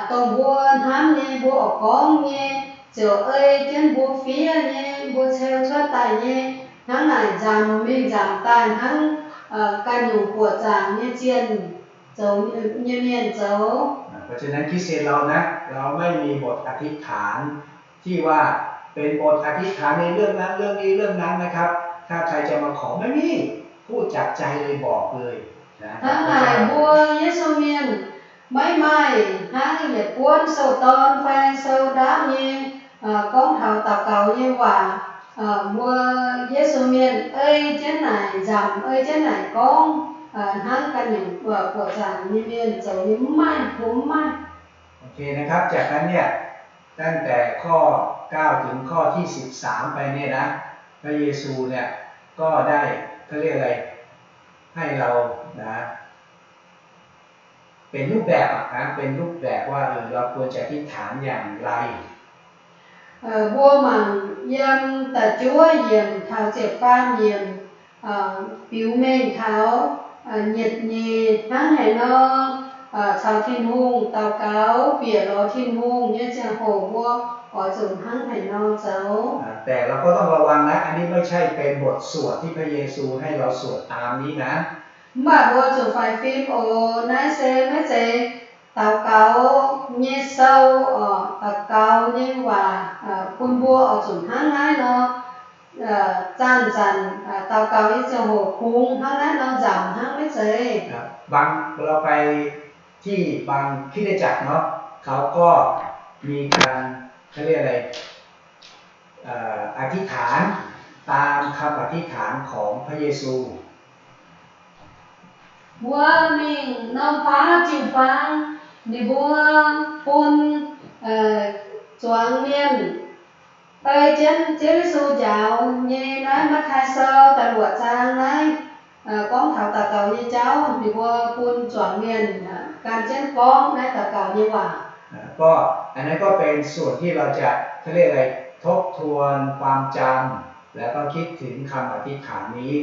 dongh mbuo hnamv nyei mbuo oix gorngv nyei, ziouc ei jienv mbuo fiev nyei, mbuo ceu cuotv daaih nyei, hnangv naaic nzamc mingh nzamc daaih hnangv ganh nyungc buoqc zaangc nyei zienh zoux nyei mienh zoux. เพราะฉะนั้นคริสเตียนเรานะ เราไม่มีบทอธิษฐานที่ว่าเป็นบทอธิษฐานในเรื่องนั้นเรื่องนี้เรื่องนั้นนะครับ ถ้าใครจะมาขอ ไม่มี พูดจากใจเลย บอกเลยนะ Hnangv naaic mbuo Yesu mienh maiv maaih hnangv yietc buonv sou-dorn fai sou-ndaauv nyei gorngv taux daux gaux nyei waac. Mbuo Yesu mienh ei jienv naaic nzamc, ei jienv naaic gorngv, hnangv ganh nyungc buoqc zaangc nyei mienh zoux nyei mv maaih, mbuo mv maaih. โอเคนะครับ จากนั้นเนี่ย ตั้งแต่ข้อเก้าถึงข้อที่สิบสามไปเนี่ยนะ พระเยซูเนี่ย ก็ได้ เขาเรียกอะไร ให้เรานะ เป็นรูปแบบอะนะ เป็นรูปแบบว่า เออ เราควรจะอธิษฐานอย่างไร Mbuo mangc yiem da'juov yiemc taux ziepc faam yiemc, biux mengh taux nyeic nyeic hnangv haaix nor caux Tin-Hungh daux gaux, bieqc lorz Tin-Hungh nyei ziangh hoc mbuo oix zuqc hnangv haaix nor zoux. แต่เราก็ต้องระวังนะ อันนี้ไม่ใช่เป็นบทสวดที่พระเยซูให้เราสวดตามนี้นะ Mv baac mbuo zuqc faix fim oc. Naaiv se maiv zeiz daux gaux nyei sou, daux gaux nyei waac bun mbuo oix zuqc hnangv naaiv nor, zanc-zanc daux gaux nyei ziangh hoc kungx hnangv naaiv nor nzamc hnangv, maiv zeiz. บาง เราไปที่บางคริสตจักรเนาะ เขาก็มีการ เขาเรียกอะไร เอ่อ อธิษฐานตามคำอธิษฐานของพระเยซู Mbuo mingh norm baav jiu-baang, ninh mbuo bun zuangx mienh ei jienv Ziouv Yesu njaaux nyei naaiv Matv^taai Sou da'luoqc zaang naaiv, gorngv taux daux gaux nyei jauv, ninh mbuo bun zuangx mienh gan jienv gorngv naaiv daux gaux nyei waac. ก็ อันนั้นก็เป็นส่วนที่เราจะ เขาเรียกอะไร ทบทวนความจำ แล้วก็คิดถึงคำอธิษฐานนี้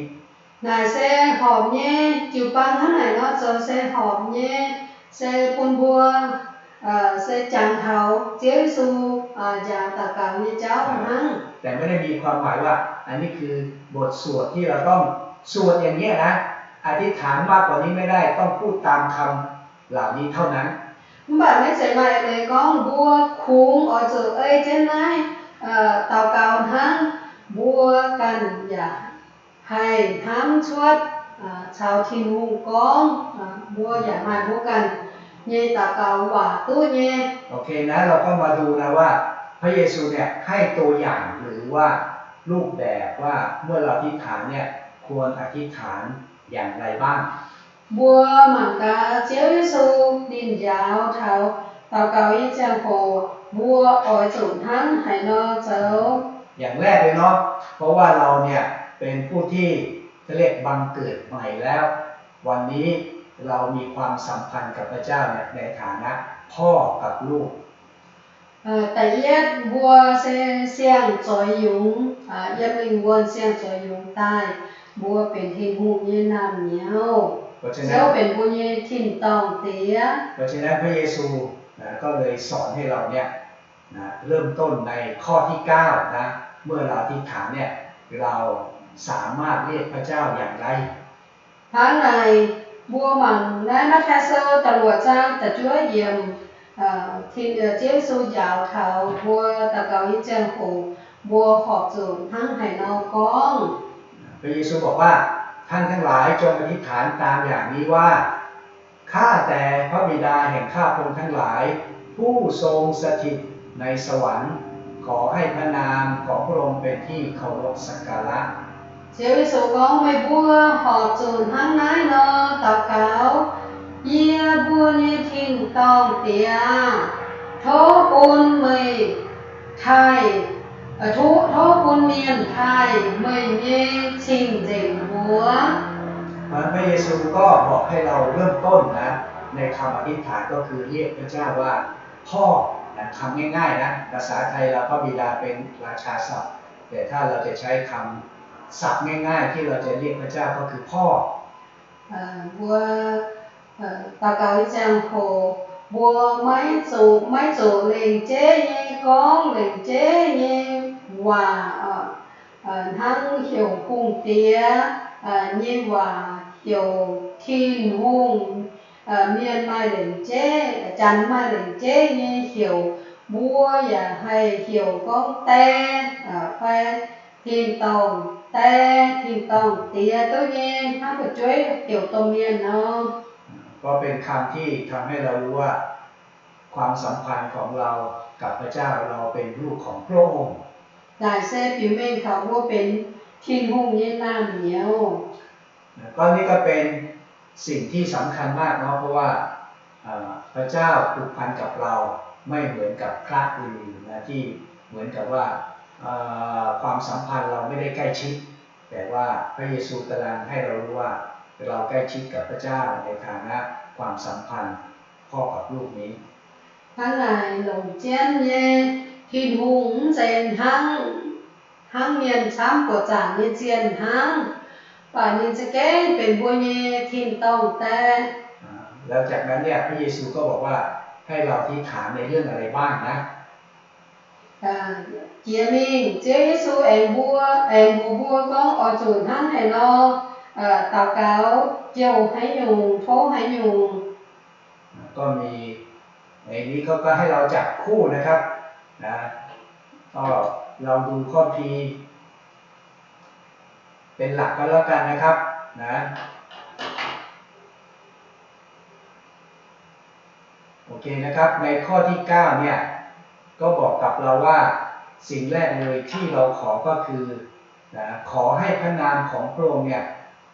Naaic se horpc nyei, jiu-baang hnangv naaic nor zoux se horpc nyei, se bun mbuo se jangx taux Ziouv Yesu njaaux daux gaux nyei jauv hnangv. แต่ไม่ได้มีความหมายว่า อันนี้คือบทสวดที่เราต้องสวดอย่างนี้นะ อธิษฐานมากกว่านี้ไม่ได้ ต้องพูดตามคำเหล่านี้เท่านั้น Mv baac maiv zeiz maaih eix leiz gorngv mbuo kungx oix zuqc ei jienv naaiv daux gaux hnangv. Mbuo ganh yaac haih hnamv cuotv caux Tin-Hungh gorngv, mbuo yaac maaih mbuo ganh nyei daux gaux waac duqv nyei. โอเคนะ เราก็มาดูนะว่า พระเยซูเนี่ยให้ตัวอย่างหรือว่ารูปแบบว่าเมื่อเราอธิษฐานเนี่ยควรอธิษฐานอย่างไรบ้าง Mbuo mangc gaax Ziouv Yesu ninh njaaux taux daux gaux nyei ziangh hoc mbuo oix zuqc hnangv haaix nor zoux. อย่างแรกเลยเนาะ เพราะว่าเราเนี่ยเป็นผู้ที่เขาเรียกบังเกิดใหม่แล้ว วันนี้เรามีความสัมพันธ์กับพระเจ้าเนี่ยในฐานะพ่อกับลูก Da'yietv mbuo se siang-zoix yungz, yiem lingh wuonh siang-zoix yungz daaih, mbuo benx Tin-Hungh nyei naamh nyouz, Ziouv benx mbuo nyei tin-dorngh Diex. เพราะฉะนั้นพระเยซูนะก็เลยสอนให้เราเนี่ยนะเริ่มต้นในข้อที่เก้านะ เมื่อเราอธิษฐานเนี่ยเราสามารถเรียกพระเจ้าอย่างไร Hnangv naaic, mbuo mangc naaiv Matv^taai Sou da'luoqc zaang da'juov yiemc, Ziouv Yesu njaaux taux mbuo daux gaux nyei ziangh hoc mbuo horpc zuqc hnangv haaix nor gorngv. พระเยซูบอกว่า ท่านทั้งหลายจงอธิษฐานตามอย่างนี้ว่า ข้าแต่พระบิดาแห่งข้าพระองค์ทั้งหลาย ผู้ทรงสถิตในสวรรค์ ขอให้พระนามของพระองค์เป็นที่เคารพสักการะ Ziouv Yesu gorngv, Meih mbuo horpc zuqc hnangv naaiv nor daux gaux, Yie mbuo nyei tin-dorngh Diex aah! Tov bun meih taaih, tov bun mienh taaih meih nyei cing-nzengc mbuox. เพราะฉะนั้นพระเยซูก็บอกให้เราเริ่มต้นนะในคำอธิษฐานก็คือเรียกพระเจ้าว่าพ่อนะคำง่ายๆนะภาษาไทยเราพระบิดาเป็นราชาศัพท์แต่ถ้าเราจะใช้คำศัพท์ง่ายๆที่เราจะเรียกพระเจ้าก็คือพ่อ Mbuo daux gaux nyei ziangh hoc mbuo maiv zuqc, maiv zuqc lengc jeiv nyei gorngv lengc jeiv nyei waac, hnangv heuc hungh diex nyei waac, heuc Tin-Hungh, mienh maaih lengc jeiv, janx maaih lengc jeiv nyei heuc. Mbuo yaac haih heuc gorngv Die fai Tin-dorngh Die, Tin-dorngh Diex duqv nyei, hnangv fu'jueiv heuc domh mienh nor. ก็เป็นคำที่ทำให้เรารู้ว่าความสัมพันธ์ของเรากับพระเจ้า เราเป็นลูกของพระองค์ Naaic se biux mengh taux mbuo benx Tin-Hungh nyei naamh nyouz. ก็นี่ก็เป็นสิ่งที่สำคัญมากเนาะ เพราะว่าเอ่อพระเจ้าผูกพันกับเราไม่เหมือนกับพระอื่นๆนะที่เหมือนกับว่าเอ่อความสัมพันธ์เราไม่ได้ใกล้ชิด แต่ว่าพระเยซูกำลังให้เรารู้ว่าเราใกล้ชิดกับพระเจ้าในฐานะความสัมพันธ์พ่อกับลูกนี้ Hnangv naaic longc jienv nyei Tin-Hungh mv zeiz hnangv, hnangv mienh camv buoqc zaangc nyei zienh hnangv, mv baac ninh za'gengh benx mbuo nyei tin-dorngh Die. แล้วจากนั้นเนี่ยพระเยซูก็บอกว่าให้เราอธิษฐานในเรื่องอะไรบ้างนะ Jiex mingh Ziouv Yesu aengx mbuo, aengx mbuox mbuo gorngv oix zuqc hnangv haaix nor daux gaux, jouh haaix nyungc, tov haaix nyungc. ก็มีในนี้เขาก็ให้เราจับคู่นะครับนะก็เราดูข้อพีเป็นหลักก็แล้วกันนะครับนะ โอเคนะครับ ในข้อที่เก้าเนี่ยก็บอกกับเราว่าสิ่งแรกเลยที่เราขอก็คือนะขอให้พระนามของพระองค์เนี่ย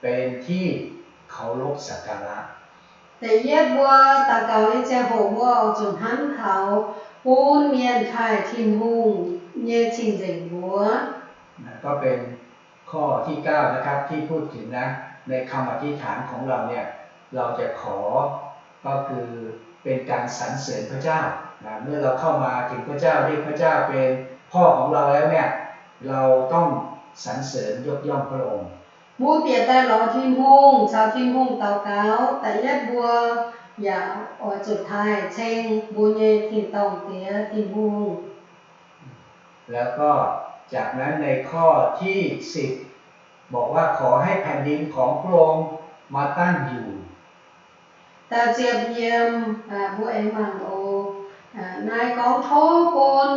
เป็นที่เคารพสักการะ Da'yietv mbuo daux gaux nyei ziangh hoc mbuo oix zuqc hnamv taux bun mienh taaih Tin-Hungh nyei cing-nzengc mbuox. ก็เป็นข้อที่เก้านะครับที่พูดถึงนะในคำอธิษฐานของเราเนี่ยเราจะขอก็คือเป็นการสรรเสริญพระเจ้านะเมื่อเราเข้ามาถึงพระเจ้าเรียกพระเจ้าเป็นพ่อของเราแล้วเนี่ยเราต้องสรรเสริญยกย่องพระองค์ Mbuo bieqc daaih lorz Tin-Hungh, caux Tin-Hungh daux gaux. Da'yietv mbuo yaac oix zuqc taaih ceng mbuo nyei tin-dorngh Diex Tin-Hungh. แล้วก็จากนั้นในข้อที่สิบบอกว่าขอให้แผ่นดินของพระองค์มาตั้งอยู่ Da'ziepc yiem, mbuo aengx mangc oc. Naaiv gorngv tov bun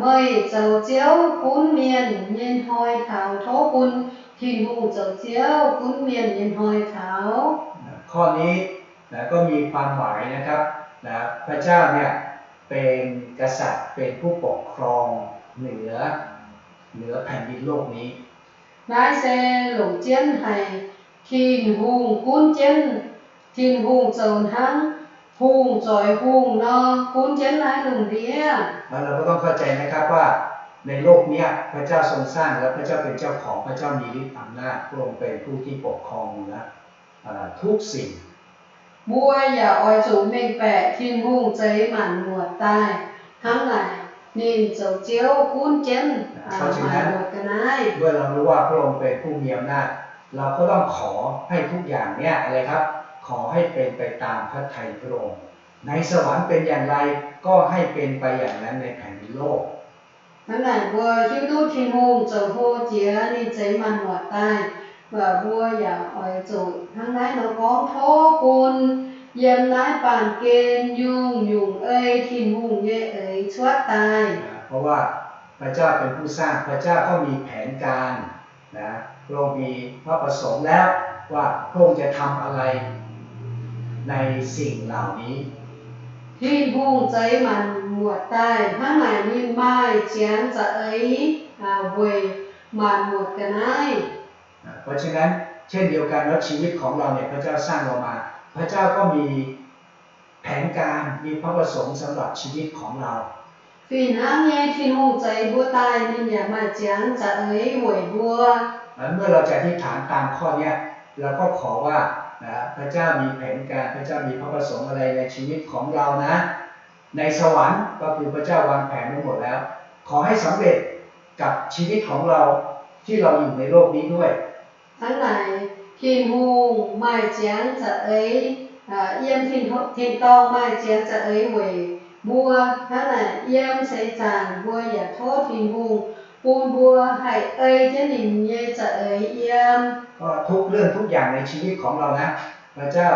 meih zoux Ziouv gunv mienh nyei hnoi taux, tov bun Tin-Hungh zoux Ziouv gunv mienh nyei hnoi taux. ข้อนี้นะก็มีความหมายนะครับนะพระเจ้าเนี่ย เป็นกษัตริย์ เป็นผู้ปกครองเหนือ เหนือแผ่นดินโลกนี้ Naaiv se longc jienv haic Tin-Hungh gunv jienv, Tin-Hungh zoux hnangv hungh zoix hungh nor gunv jienv naaiv lungh ndiev. เราก็ต้องเข้าใจนะครับว่าในโลกเนี้ย พระเจ้าทรงสร้างและพระเจ้าเป็นเจ้าของ พระเจ้ามีฤทธิ์อำนาจ พระองค์เป็นผู้ที่ปกครองเหนือ เอ่อ ทุกสิ่ง Mbuo yaac oix zuqc mengh baeqc Tin-Hungh zeix maanc muotc daaih hnangv naaic, ninh zoux Ziouv gunv jienv maanc muotc ga'naaiv. เพราะฉะนั้น เมื่อเรารู้ว่าพระองค์เป็นผู้มีอำนาจ เราก็ต้องขอให้ทุกอย่างเนี่ยอะไรครับ ขอให้เป็นไปตามพระทัยพระองค์ ในสวรรค์เป็นอย่างไร ก็ให้เป็นไปอย่างนั้นในแผ่นดินโลก Hnangv naaic mbuo hiuv duqv Tin-Hungh zoux hlo jiex ninh zeix maanc muotc daaih, mbuo yaac oix zuqc hnangv naaiv nor gorngv, tov bun yiem naaiv baamh gen nyungc-nyungc ei Tin-Hungh nyei eix cuotv daaih. เพราะว่าพระเจ้าเป็นผู้สร้าง พระเจ้าก็มีแผนการนะ พระองค์มีพระประสงค์แล้วว่าพระองค์จะทำอะไรในสิ่งเหล่านี้ Tin-Hungh zeix maanc muotc daaih hnangv naaic ninh maaih ziangx za'eix weic maanc muotc ga'naaiv. เพราะฉะนั้นเช่นเดียวกันเนาะ ชีวิตของเราเนี่ย พระเจ้าสร้างเรามา พระเจ้าก็มีแผนการ มีพระประสงค์สำหรับชีวิตของเรา Fih hnangv nyei, Tin-Hungh zeix mbuo daaih ninh yaac maaih ziangx za'eix weic mbuo. เมื่อเราจะอธิษฐานตามข้อเนี้ย เราก็ขอว่านะ พระเจ้ามีแผนการ พระเจ้ามีพระประสงค์อะไรในชีวิตของเรานะ ในสวรรค์ก็คือพระเจ้าวางแผนไว้หมดแล้ว ขอให้สำเร็จกับชีวิตของเราที่เราอยู่ในโลกนี้ด้วย Hnangv naaic, Tin-Hungh maaih ziangx za'eix, yiem tin-dorngh maaih ziangx za'eix weic mbuo. Hnangv naaic, yiem seix zaangc mbuo yaac tov Tin-Hungh bun mbuo haih ei jienv ninh nyei za'eix yiem. ก็ทุกเรื่องทุกอย่างในชีวิตของเรานะ พระเจ้า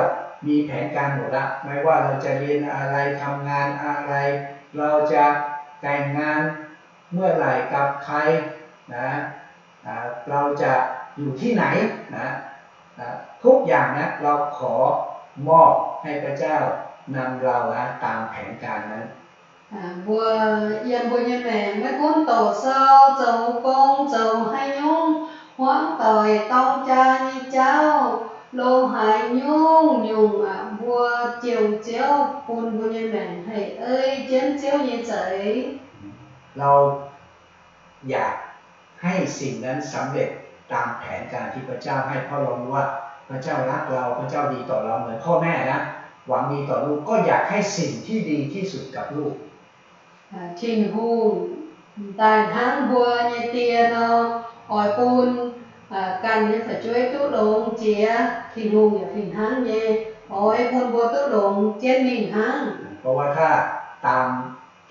มีแผนการหมดแล้ว ไม่ว่าเราจะเรียนอะไร ทำงานอะไร เราจะแต่งงานเมื่อไหร่กับใครนะ เราจะอยู่ที่ไหนนะ ทุกอย่างนะ เราขอมอบให้พระเจ้านำเรานะ ตามแผนการนั้น Mbuo yiem mbuo nyei maengc maiv gunv doqc sou, zoux gong, zoux haaix nyungc, hmuangv doic dorng jaa nyei jauv, loz haaix nyungc-nyungc, mbuo jiex Ziouv bun mbuo nyei maengc haih ei jienv Ziouv nyei za'eix. เราอยากให้สิ่งนั้นสำเร็จตามแผนการที่พระเจ้าให้ เพราะเรารู้ว่าพระเจ้ารักเรา พระเจ้าดีต่อเราเหมือนพ่อแม่นะ หวังดีต่อลูก ก็อยากให้สิ่งที่ดีที่สุดกับลูก Tin-Hungh daaih hnangv mbuo nyei die nor, oix bun ganh nyei fu'jueiv duqv longx jiex. Tin-Hungh yaac fih hnangv nyei, oix bun mbuo duqv longx jienv ninh hnangv. เพราะว่าถ้าตาม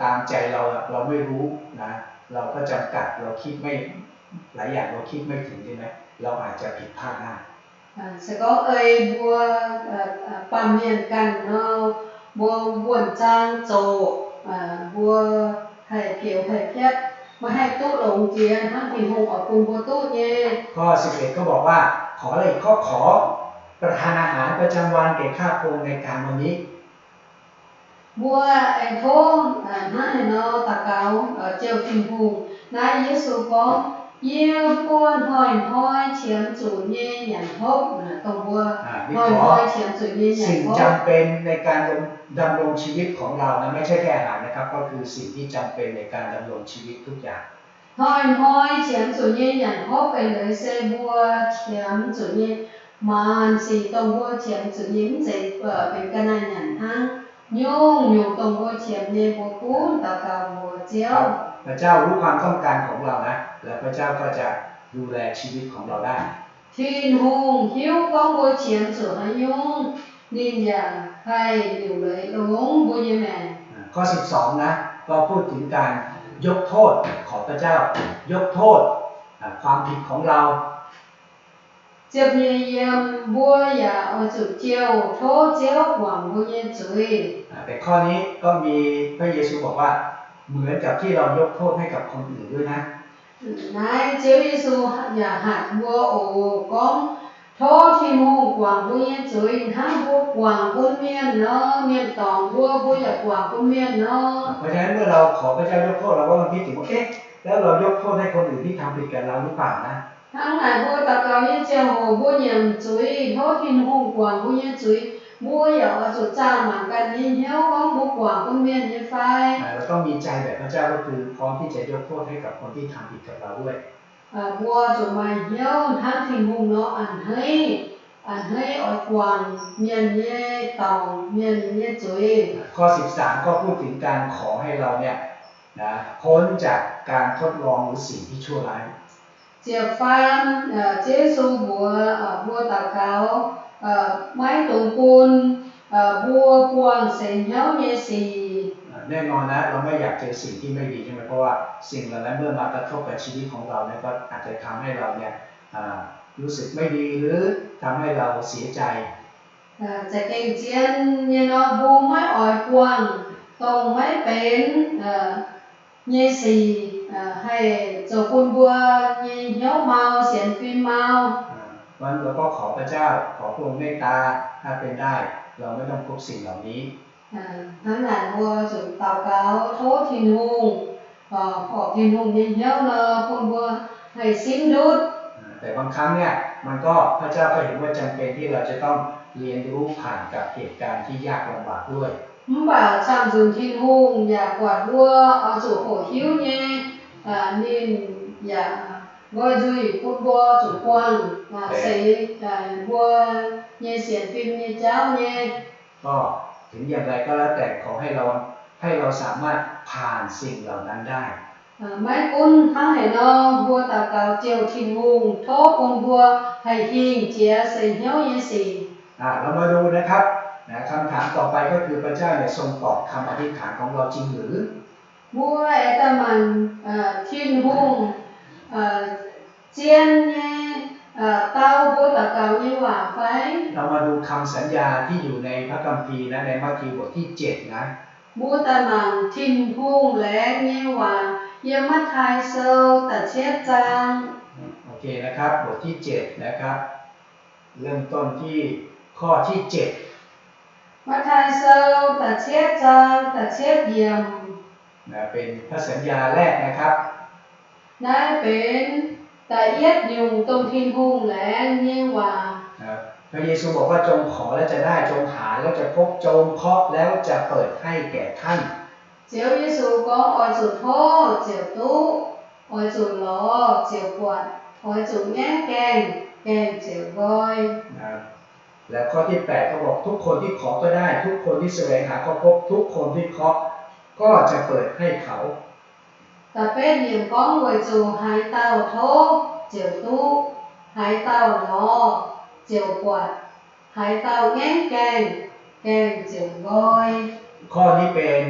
ตามใจเราอะ เราไม่รู้นะ เราก็จำกัด เราคิดไม่ หลายอย่างเราคิดไม่ถึงใช่ไหม เราอาจจะผิดพลาดได้ Se gorngv ei mbuo baamh mienh ganh nor, mbuo wuonh zaang zoqc, mbuo haih pioux haih piatv, maiv haih duqv longx jiex hnangv Tin-Hungh oix bun mbuo duqv nyei. ข้อสิบเอ็ด ก็บอกว่า ขออะไรอีก ข้อขอประทานอาหารประจำวันแก่ข้าพระองค์ในกลางวันนี้ Mbuo aengx tov hnangv naaiv nor daux gaux, Ziouv Tin-Hungh, naaiv Yesu gorngv, yie mbuo hnoi-hnoi qiemx zuqc nyei nyanc hopv, dongh mbuo hnoi-hnoi qiemx zuqc nyei nyanc hopv. สิ่งจำเป็นในการดำรงชีวิตของเรานะ ไม่ใช่แค่อาหารนะครับ ก็คือสิ่งที่จำเป็นในการดำรงชีวิตทุกอย่าง Hnoi-hnoi qiemx zuqc nyei nyanc hopv eix leiz se mbuo qiemx zuqc nyei maanc sic, dongh mbuo qiemx zuqc nyei mv zeiz benx ga'naaiv nyanc hnangv. Nyungc-nyungc dongh mbuo qiemx nyei mbuo gunv daux gaux mbuox Ziouv. พระเจ้ารู้ความต้องการของเรานะ แล้วพระเจ้าก็จะดูแลชีวิตของเราได้ Tin-Hungh hiuv gorngv mbuo qiemx zuqc haaix nyungc, ninh yaac haih liuc leiz longx mbuo nyei maengc. ข้อสิบสอง นะ ก็พูดถึงการยกโทษ ขอพระเจ้ายกโทษความผิดของเรา Ziepc nyeic yiemc, mbuo yaac oix zuqc jouh tov Ziouv guangc mbuo nyei zuiz. แต่ข้อนี้ก็มีพระเยซูบอกว่าเหมือนกับที่เรายกโทษให้กับคนอื่นด้วยนะ Naaiv Ziouv Yesu yaac hatc mbuo oc gorngv, Tov Tin-Hungh guangc mbuo nyei zuiz hnangv mbuo guangc bun mienh nor, mienh dorngc mbuo, mbuo yaac guangc bun mienh nor. เพราะฉะนั้นเมื่อเราขอพระเจ้ายกโทษ เราก็ต้องคิดถึงว่า เอ๊ะ แล้วเรายกโทษให้คนอื่นที่ทำผิดกับเราหรือเปล่านะ Hnangv naaic mbuo daux gaux nyei ziangh hoc mbuo nyiemc zuiz tov Tin-Hungh guangc mbuo nyei zuiz, mbuo yaac oix zuqc zaah mangc ganh nyei hnyouv gorngv mbuo guangc bun mienh nyei fai. เราต้องมีใจแบบพระเจ้า ก็คือพร้อมที่จะยกโทษให้กับคนที่ทำผิดกับเราด้วย Mbuo zuqc maaih hnyouv hnangv Tin-Hungh nor a'hneiv, a'hneiv oix guangc mienh nyei dorngc, mienh nyei zuiz. ข้อสิบสาม ก็พูดถึงการขอให้เราเนี่ยนะ พ้นจากการทดลองหรือสิ่งที่ชั่วร้าย Ziepc faam, Ziouv Yesu mbuox mbuo daux gaux, maiv dungx bun mbuo buangh seix hnyouv nyei sic. แน่นอนนะ เราไม่อยากเจอสิ่งที่ไม่ดีใช่ไหม เพราะว่าสิ่งเหล่านั้นเมื่อมากระทบกับชีวิตของเราเนี่ย ก็อาจจะทำให้เราเนี่ยรู้สึกไม่ดี หรือทำให้เราเสียใจ Za'gengh zien nyei nor, mbuo maiv oix buangh dongh maiv benx nyei sic haih zoux bun mbuo nyei hnyouv mau, sienx fim mau. เพราะฉะนั้นเราก็ขอพระเจ้า ขอพระองค์เมตตา ถ้าเป็นได้ เราไม่ต้องพบสิ่งเหล่านี้ Hnangv naaic mbuo zuqc daux gaux tov Tin-Hungh, horpc Tin-Hungh nyei hnyouv nor bun mbuo haih simv ndutv. แต่บางครั้งเนี่ย มันก็ พระเจ้าก็เห็นว่าจำเป็นที่เราจะต้องเรียนรู้ผ่านกับเหตุการณ์ที่ยากลำบากด้วย Mv baac camv nzunc Tin-Hungh yaac buatc mbuo oix zuqc hoqc hiuv nyei, ninh yaac nqoi nzuih bun mbuo zuqc buangh seix mbuo nyei sienx fim nyei jauv nyei. ก็ถึงอย่างไรก็แล้วแต่ ขอให้เรา ให้เราสามารถผ่านสิ่งเหล่านั้นได้ Maiv gunv hnangv haaix nor, mbuo daux gaux jouh Tin-Hungh tov bun mbuo haih hingh jiex seix hnyouv nyei sic. เรามาดูนะครับ คำถามต่อไปก็คือ พระเจ้าเนี่ยทรงตอบคำอธิษฐานของเราจริงหรือ Mbuo aengx daaih mangc Tin-Hungh zien nyei dau mbuo daux gaux nyei waac fai. เรามาดูคำสัญญาที่อยู่ในพระคัมภีร์นะ ในมัทธิวบทที่เจ็ดนะ Mbuo daaih mangc Tin-Hungh laengz nyei waac yiem Matv^taai Sou da'cietv zaang. โอเคนะครับ บทที่เจ็ดนะครับ เริ่มต้นที่ข้อที่เจ็ด Matv^taai Sou da'cietv zaang da'cietv yiemc. นะ เป็นพระสัญญาแรกนะครับ Naaiv benx da'yietv nyungc dongh Tin-Hungh laengz nyei waac. นะ พระเยซูบอกว่า จงขอแล้วจะได้ จงหาแล้วจะพบ จงเคาะแล้วจะเปิด ให้แก่ท่าน Ziouv Yesu gorngv, oix zuqc tov ziouc duqv, oix zuqc lorz ziouc buatc, oix zuqc ngaengv gaengh, gaengh ziouc nqoi. นะ และข้อที่แปดก็บอก ทุกคนที่ขอก็ได้ ทุกคนที่แสวงหาก็พบ ทุกคนที่เคาะก็จะเปิดให้เขา Da'betv yiemc gorngv, weic zuqc haaix dauh tov ziouc duqv, haaix dauh lorz ziouc buatc, haaix dauh ngaengv gaengh, gaengh ziouc nqoi. ข้อนี้เป็น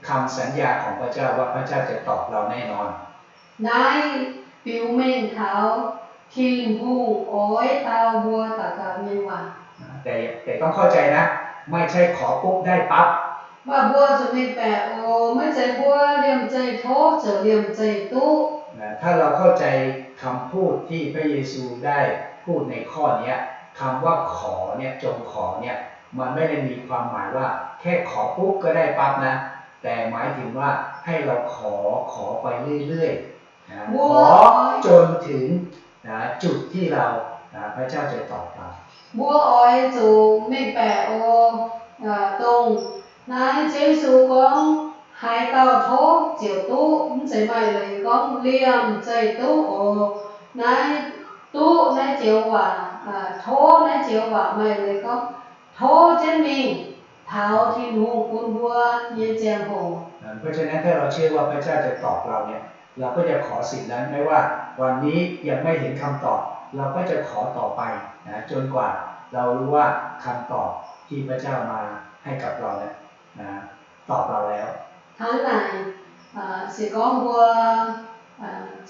คำสัญญาของพระเจ้าว่าพระเจ้าจะตอบเราแน่นอน Naaiv biux mengh taux Tin-Hungh oix dau mbuo daux gaux nyei waac. แต่ แต่ต้องเข้าใจนะ ไม่ใช่ขอปุ๊บได้ปั๊บ Mv baac mbuo zuqc mengh baeqc oc, maiv zeiz mbuo liemh zeih tov ziouc liemh zeih duqv. นะ ถ้าเราเข้าใจคำพูดที่พระเยซูได้พูดในข้อเนี้ย คำว่าขอเนี่ย จงขอเนี่ย มันไม่ได้มีความหมายว่าแค่ขอปุ๊บก็ได้ปั๊บนะ แต่หมายถึงว่าให้เราขอ ขอไปเรื่อยๆ นะ ขอจนถึง นะ จุดที่เรา นะ พระเจ้าจะตอบเรา Mbuo oix zuqc mengh baeqc oc, dongh naaiv Ziouv Yesu gorngv, haaix dauh tov ziouc duqv, mv zeiz maaih leiz gorngv liemh zeih duqv oc. Naaiv duqv naaiv joux waac, tov naaiv joux waac maaih leiz gorngv tov jienv mingh taux Tin-Hungh bun mbuo nyei ziangh hoc. เพราะฉะนั้นถ้าเราเชื่อว่าพระเจ้าจะตอบเราเนี่ย เราก็จะขอสิ่งนั้น ไม่ว่าวันนี้ยังไม่เห็นคำตอบ เราก็จะขอต่อไปนะ จนกว่าเรารู้ว่าคำตอบที่พระเจ้ามาให้กับเราเนี่ยนะ ตอบเราแล้ว Hnangv naaic, se gorngv mbuo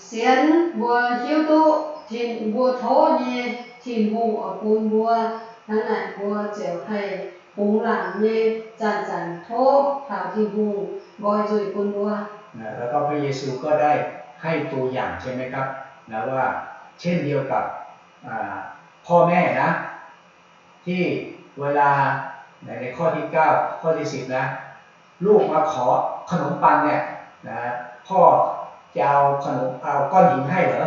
sienx, mbuo hiuv duqv Tin, mbuo tov nyei Tin-Hungh oix bun mbuo, hnangv naaic mbuo ziouc haih bungx laangc nyei zanc-zanc tov taux Tin-Hungh nqoi nzuih bun mbuo. นะ แล้วก็พระเยซูก็ได้ให้ตัวอย่างใช่ไหมครับ นะ ว่าเช่นเดียวกับอ่า พ่อแม่นะ ที่เวลา ใน ในข้อที่เก้า ข้อที่สิบนะ ลูกมาขอขนมปังเนี่ยนะ พ่อจะเอาขนม เอาก้อนหินให้เหรอ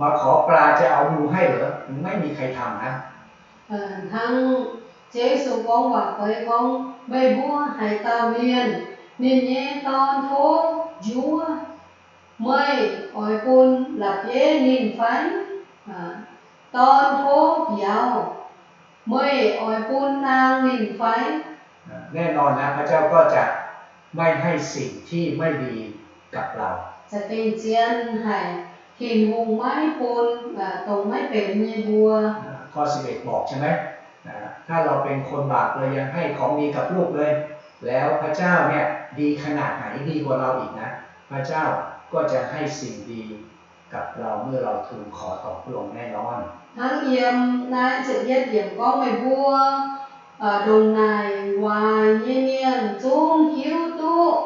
มาขอปลาจะเอางูให้เหรอ ไม่มีใครทำนะ Hnangv Ziouv Yesu gorngv waac fai gorngv, meih mbuo haaix dauh mienh, ninh nyei dorn tov njuov, meih oix bun la'bieiv ninh fai? Dorn tov mbiauz, meih oix bun naang ninh fai? แน่นอนนะ พระเจ้าก็จะไม่ให้สิ่งที่ไม่ดีกับเรา Za'gengh zien haic, Tin-Hungh maiv bun dongh maiv benx nyei mbuo. ข้อสิบเอ็ด บอกใช่ไหม ถ้าเราเป็นคนบาปเรายังให้ของดีกับลูกเลย แล้วพระเจ้าเนี่ยดีขนาดไหน ดีกว่าเราอีกนะ พระเจ้าก็จะให้สิ่งดีกับเราเมื่อเราทูลขอต่อพระองค์แน่นอน Hnangv yiem naaiv ziepc yietv yiemc gorngv meih mbuo ndongc naaic waaic nyei mienh zungv hiuv duqv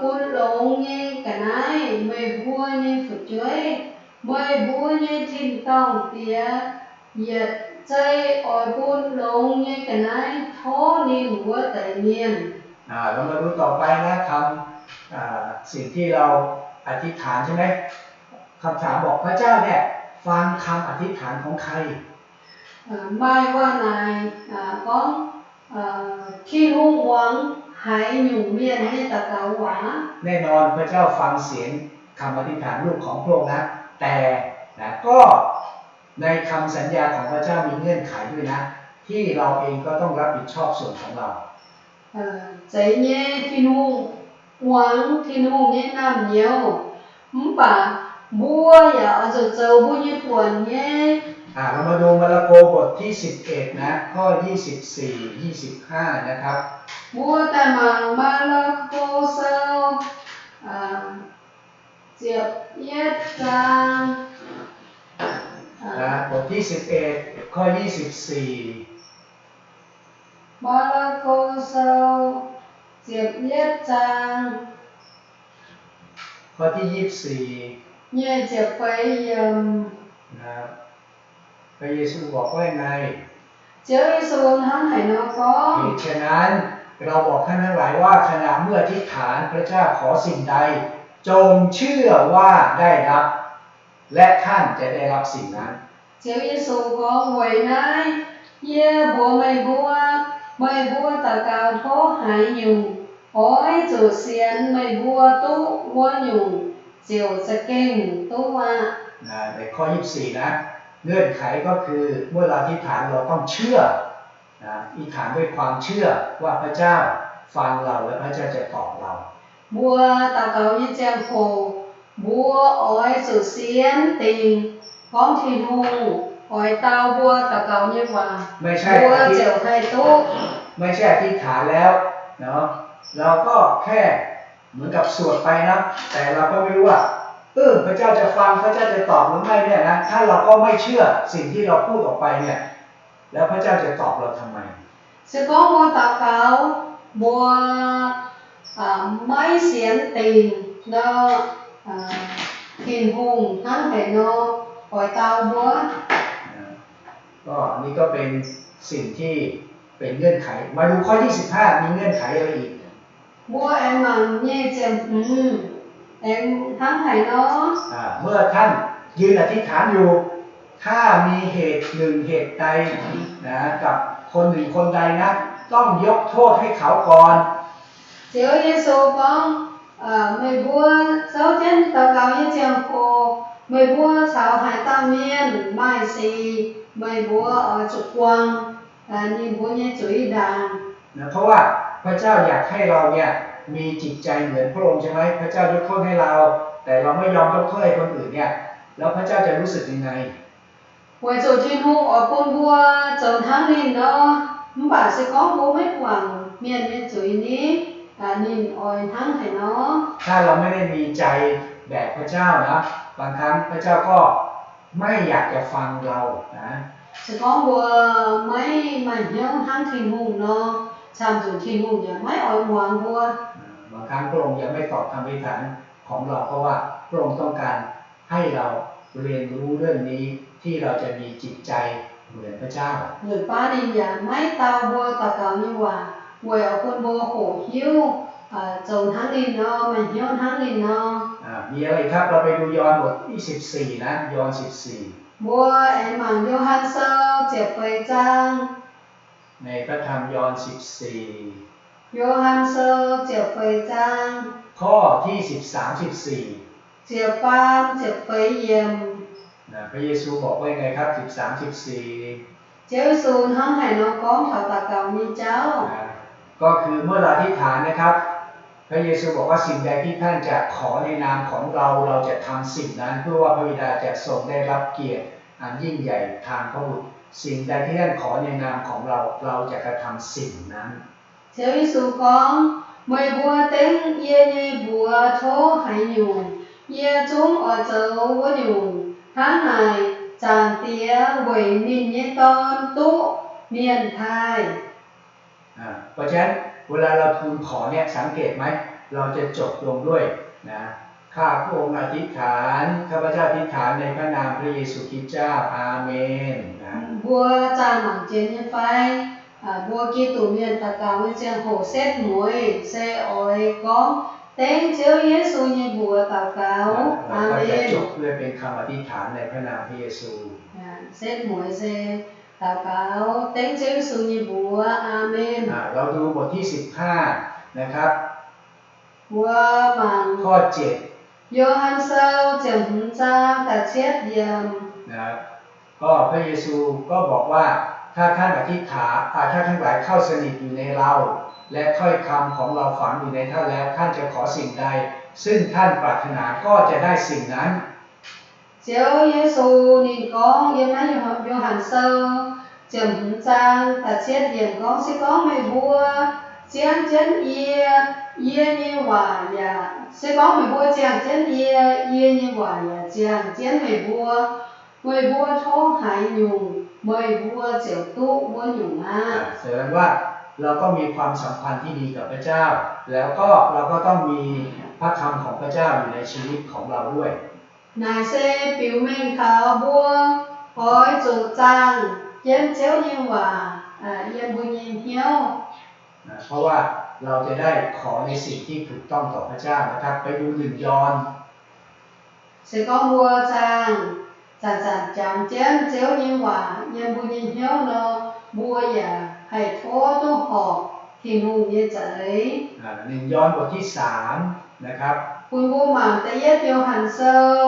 bun longx nyei ga'naaiv meih mbuo nyei fu'jueiv, meih mbuo nyei tin-dorngh Diex yietc zei oix bun longx nyei ga'naaiv tov ninh wuov deix mienh. อ่า เรามาดูต่อไปนะ คำ อ่า สิ่งที่เราอธิษฐานใช่ไหม คำถามบอกพระเจ้าเนี่ยฟังคำอธิษฐานของใคร Maaih waac naaic gorngv, Tin-Hungh muangx haaix nyungc mienh nyei daux gaux waac? แน่นอนพระเจ้าฟังเสียงคำอธิษฐานลูกของพระองค์นะ แต่นะก็ในคำสัญญาของพระเจ้ามีเงื่อนไขด้วยนะ ที่เราเองก็ต้องรับผิดชอบส่วนของเรา Zeiz nyei, Tin-Hungh muangx Tin-Hungh nyei naamh nyouz, mv baac mbuo yaac oix zuqc zoux mbuo nyei buonc nyei. อ่า เรามาดูมาระโกบทที่สิบเอ็ดนะ ข้อยี่สิบสี่ ยี่สิบห้า นะครับ Mbuo daaih mangc Maa^laa^go Sou ziepc yietv zaang. นะ บทที่สิบเอ็ด ข้อยี่สิบสี่ Maa^laa^go Sou ziepc yietv zaang, ข้อที่ยี่สิบสี่ nyic ziepc feix yiemc. นะ พระเยซูบอกว่าไง Ziouv Yesu hnangv haaix nor gorngv, เหตุฉะนั้น เราบอกท่านทั้งหลายว่าขณะเมื่ออธิษฐานพระเจ้าขอสิ่งใด จงเชื่อว่าได้รับ และท่านจะได้รับสิ่งนั้น Ziouv Yesu gorngv, weic naaiv yie mbuox meih mbuo, meih mbuo daux gaux tov haaix nyungc, oix zuqc sienx meih mbuo duqv wuov nyungc ziouc za'gengh duqv aqv. ในข้อยี่สิบสี่นะ เงื่อนไขก็คือเมื่อเราอธิษฐานเราต้องเชื่อ นะ อธิษฐานด้วยความเชื่อว่าพระเจ้าฟังเราและพระเจ้าจะตอบเรา Mbuo daux gaux nyei ziangh hoc, mbuo oix zuqc sienx dingc gorngv Tin-Hungh oix dau mbuo daux gaux nyei waac, ไม่ใช่ mbuo อธิ ziouc haih duqv. ไม่ใช่อธิษฐานแล้วเนาะ เราก็แค่เหมือนกับสวดไปนะ แต่เราก็ไม่รู้ว่า เออ พระเจ้าจะฟัง พระเจ้าจะตอบหรือไม่เนี่ยนะ ถ้าเราก็ไม่เชื่อสิ่งที่เราพูดออกไปเนี่ย แล้วพระเจ้าจะตอบเราทำไม Se gorngv mbuo daux gaux, mbuo maiv sienx dingc nor, Tin-Hungh hnangv haaix nor oix dau mbuo? ก็ นี่ก็เป็นสิ่งที่เป็นเงื่อนไข มาดูข้อ ยี่สิบห้า มีเงื่อนไขอะไรอีก Mbuo aengx mangc nyic ziepc hmz, aengx hnangv haaix nor? อ่า เมื่อท่านยืนอธิษฐานอยู่ ถ้ามีเหตุหนึ่งเหตุใดนะ กับคนหนึ่งคนใดนะ ต้องยกโทษให้เขาก่อน Ziouv Yesu gorngv, meih mbuo souv jienv daux gaux nyei ziangh hoc, meih mbuo caux haaix dauh mienh maaih sic, meih mbuo oix zuqc buangh ninh mbuo nyei zuiz ndaangc. นะ เพราะว่าพระเจ้าอยากให้เราเนี่ยมีจิตใจเหมือนพระองค์ใช่ไหม พระเจ้ายกโทษให้เรา แต่เราไม่ยอมยกโทษให้คนอื่นเนี่ย แล้วพระเจ้าจะรู้สึกยังไง Weic zuqc Tin-Hungh oix bun mbuo zoux hnangv ninh nor, mv baac se gorngv mbuo maiv buangc mienh nyei zuiz ni, ninh oix hnangv haaix nor? ถ้าเราไม่ได้มีใจแบบพระเจ้านะ บางครั้งพระเจ้าก็ไม่อยากจะฟังเรานะ Se gorngv mbuo maiv maaih hnyouv hnangv Tin-Hungh nor, camv-zuqc Tin-Hungh yaac maiv oix muangx mbuo. บางครั้งพระองค์ยังไม่ตอบคำอธิษฐานของเรา เพราะว่าพระองค์ต้องการให้เราเรียนรู้เรื่องนี้ ที่เราจะมีจิตใจ เหมือนพระเจ้า Nzunc baav ninh yaac maiv dau mbuo daux gaux nyei waac weic oix bun mbuo hoqc hiuv zoux hnangv ninh nor, maaih hnyouv hnangv ninh nor. มีอะไรอีกครับ เราไปดูยอห์นบทที่สิบสี่นะ ยอห์นสิบสี่ Mbuo aengx mangc Yo^han Sou ziepc feix zaang. ในพระธรรมยอห์นสิบสี่ Yo^han Sou ziepc feix zaang, ข้อที่สิบสาม สิบสี่ ziepc faam ziepc feix yiemc. พระเยซูบอกว่ายังไงครับ สิบสาม สิบสี่ Ziouv Yesu hnangv haaix nor gorngv taux daux gaux nyei jauv? ก็คือเมื่อเราอธิษฐานนะครับ พระเยซูบอกว่าสิ่งใดที่ท่านจะขอในนามของเรา เราจะทำสิ่งนั้น เพื่อว่าพระบิดาจะทรงได้รับเกียรติอันยิ่งใหญ่ทางพระบุตร สิ่งใดที่ท่านขอในนามของเรา เราจะกระทำสิ่งนั้น Ziouv Yesu gorngv, Meih mbuo dengv yie nyei mbuox tov haaix nyungc, yie zungv oix zoux wuov nyungc. Hnangv naaic, Zaangc Diex weic ninh nyei Dorn duqv mienh taaih. เพราะฉะนั้นเวลาเราทูลขอเนี่ย สังเกตไหม เราจะจบลงด้วยนะ ข้าพระองค์อธิษฐาน ข้าพเจ้าอธิษฐานในพระนามพระเยซูคริสต์เจ้า อาเมน นะ Mbuo zaah mangc jienv nyei fai? Mbuo Giduc mienh daux gaux nyei ziangh hoc setv mueiz se oix gorngv, Dengv Ziouv Yesu nyei mbuox daux gaux. เราก็จะจบด้วยเป็นคำอธิษฐานในพระนามพระเยซู Setv mueiz se daux gaux dengv Ziouv Yesu nyei mbuox. Aamen. อ่า เราดูบทที่สิบห้า นะครับ Mbuo mangc ข้อเจ็ด Yo^han Sou ziepc hmz zaang da'cietv yiemc. นะครับ ก็พระเยซูก็บอกว่า ถ้าท่านอธิษฐาน อ่า ถ้าทั้งหลายเข้าสนิทอยู่ในเรา และถ้อยคำของเราฝังอยู่ในท่านแล้ว ท่านจะขอสิ่งใด ซึ่งท่านปรารถนา ก็จะได้สิ่งนั้น Ziouv Yesu ninh gorngv yiem naaiv Yo^han Sou ziepc hmz zaang da'cietv yiemc gorngv, Se gorngv meih mbuo ziangh jienv yie, yie nyei waac yaac, se gorngv meih mbuo ziangh jienv yie, yie nyei waac yaac ziangh jienv meih mbuo. Meih mbuo tov haaix nyungc, meih mbuo ziouc duqv wuov nyungc aqv. แสดงว่าเราต้องมีความสัมพันธ์ที่ดีกับพระเจ้า แล้วก็เราก็ต้องมีพระคำของพระเจ้าอยู่ในชีวิตของเราด้วย Naaic se biux mengh taux mbuo oix zuqc zaangh jienv Ziouv nyei waac yiem mbuo nyei hnyouv. เพราะว่าเราจะได้ขอในสิ่งที่ถูกต้องต่อพระเจ้านะครับ ไปดูหนึ่งยอห์น Se gorngv mbuo zaangh, zanc-zanc jangx jienv Ziouv nyei waac yiem mbuo nyei hnyouv nor, mbuo yaac haih tov duqv horpc Tin-Hungh nyei za'eix. อ่า หนึ่งยอห์นบทที่สาม นะครับ Bun mbuo mangc da'yietv Yo^han Sou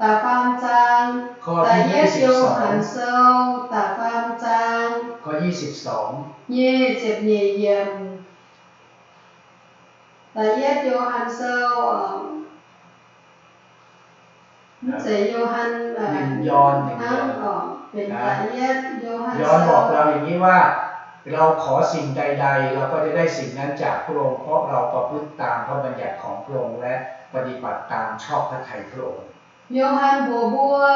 da'faam zaang. ข้อที่ Da'yietv Yo^han Sou da'faam zaang, ข้อยี่สิบสอง nyic ziepc nyeic yiemc. Da'yietv Yo^han Sou, mv zeiz Yo^han, หนึ่งยอห์น หนึ่งยอห์น hnangv, benx da'yietv Yo^han Sou. ยอห์นบอกเราอย่างนี้ว่า เราขอสิ่งใดๆ เราก็จะได้สิ่งนั้นจากพระองค์ เพราะเราประพฤติตามพระบัญญัติของพระองค์ และปฏิบัติตามชอบพระทัยพระองค์ Yo^han mbuox mbuo,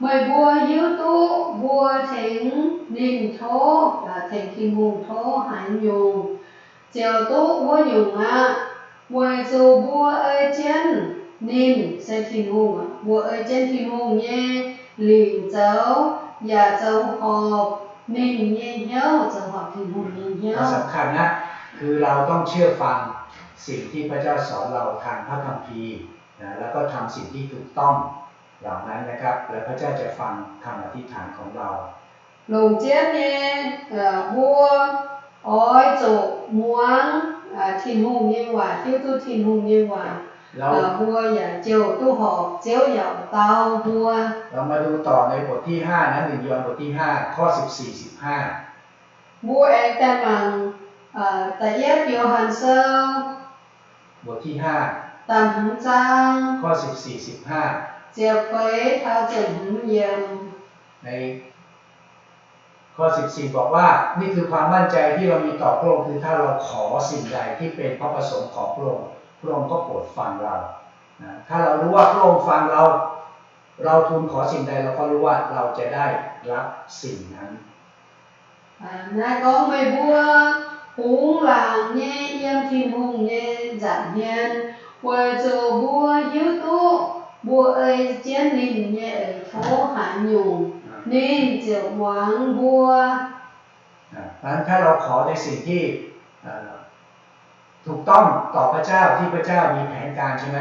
Meih mbuo hiuv duqv mbuo tengx ninh tov, tengx Tin-Hungh tov haaix nyungc, ziouc duqv wuov nyungc aqv, weic zuqc mbuo ei jienv ninh, se Tin-Hungh, mbuo ei jienv Tin-Hungh nyei lingc zoux, yaac zoux horpc ninh nyei hnyouv, zoux horpc Tin-Hungh nyei hnyouv. สำคัญนะ คือเราต้องเชื่อฟังสิ่งที่พระเจ้าสอนเราทางพระคัมภีร์ นะ แล้วก็ทำสิ่งที่ถูกต้องเหล่านั้นนะครับ แล้วพระเจ้าจะฟังคำอธิษฐานของเรา Longc jienv nyei, mbuo oix zuqc muangx Tin-Hungh nyei waac, hiuv duqv Tin-Hungh nyei waac, mbuo yaac ziouc duqv horpc, Ziouv yaac dau mbuo. เรามาดูต่อในบทที่ห้า นะ หนึ่งยอห์นบทที่ห้า ข้อสิบสี่ สิบห้า Mbuo aengx daaih mangc da'yietv Yo^han Sou บทที่ห้า da'hmz zaang, ข้อสิบสี่ สิบห้า ziepc feix taux ziepc hmz yiemc. ใน ข้อสิบสี่ บอกว่า นี่คือความมั่นใจที่เรามีต่อพระองค์ คือถ้าเราขอสิ่งใดที่เป็นพระประสงค์ของพระองค์ พระองค์ก็โปรดฟังเรา นะ ถ้าเรารู้ว่าพระองค์ฟังเรา เราทูลขอสิ่งใด เราก็รู้ว่าเราจะได้รับสิ่งนั้น Naaiv gorngv meih mbuo bungx laangc nyei yiem Tin-Hungh nyei nza'hmien, weic zuqc mbuo hiuv duqv mbuo ei jienv ninh nyei eix tov haaix nyungc, ninh ziouc muangx mbuo. นั้นถ้าเราขอในสิ่งที่ ถูกต้องต่อพระเจ้า ที่พระเจ้ามีแผนการใช่ไหม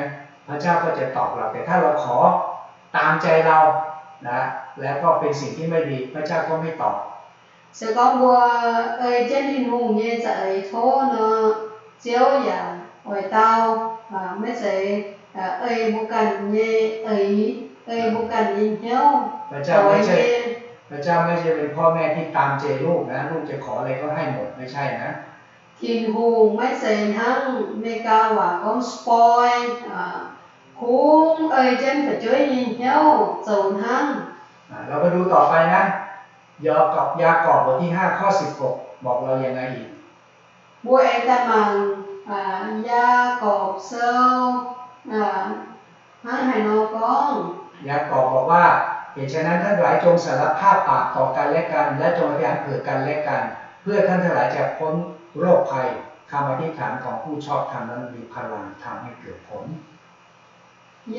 พระเจ้าก็จะตอบเรา แต่ถ้าเราขอตามใจเรานะ แล้วก็เป็นสิ่งที่ไม่ดี พระเจ้าก็ไม่ตอบ Se gorngv mbuo ei jienv Tin-Hungh nyei za'eix tov nor, Ziouv yaac oix dau, maiv zeiz ei mbuo ganh nyei eix, ei mbuo ganh nyei hnyouv. พระเจ้าไม่ใช่เป็นพ่อแม่ที่ตามใจลูกนะ ลูกจะขออะไรก็ให้หมด ไม่ใช่นะ Tin-Hungh maiv zeiz hnangv Meigaa waac gorngv spoil, kungx ei jienv fu'jueiv nyei hnyouv zoux hnangv. เรามาดูต่อไปนะ ยากอบ ยากอบ บทที่ห้า ข้อสิบหก บอกเรายังไงอีก Mbuo aengx daaih mangc Yaagorpc Sou hnangv haaix nor gorngv. ยากอบบอกว่า เหตุฉะนั้นท่านทั้งหลายจงสารภาพบาปต่อกันและกัน และจงอธิษฐานเผื่อกันและกัน เพื่อท่านทั้งหลายจะพ้นโรคภัย คำอธิษฐานของผู้ชอบธรรมนั้นมีพลังทำให้เกิดผล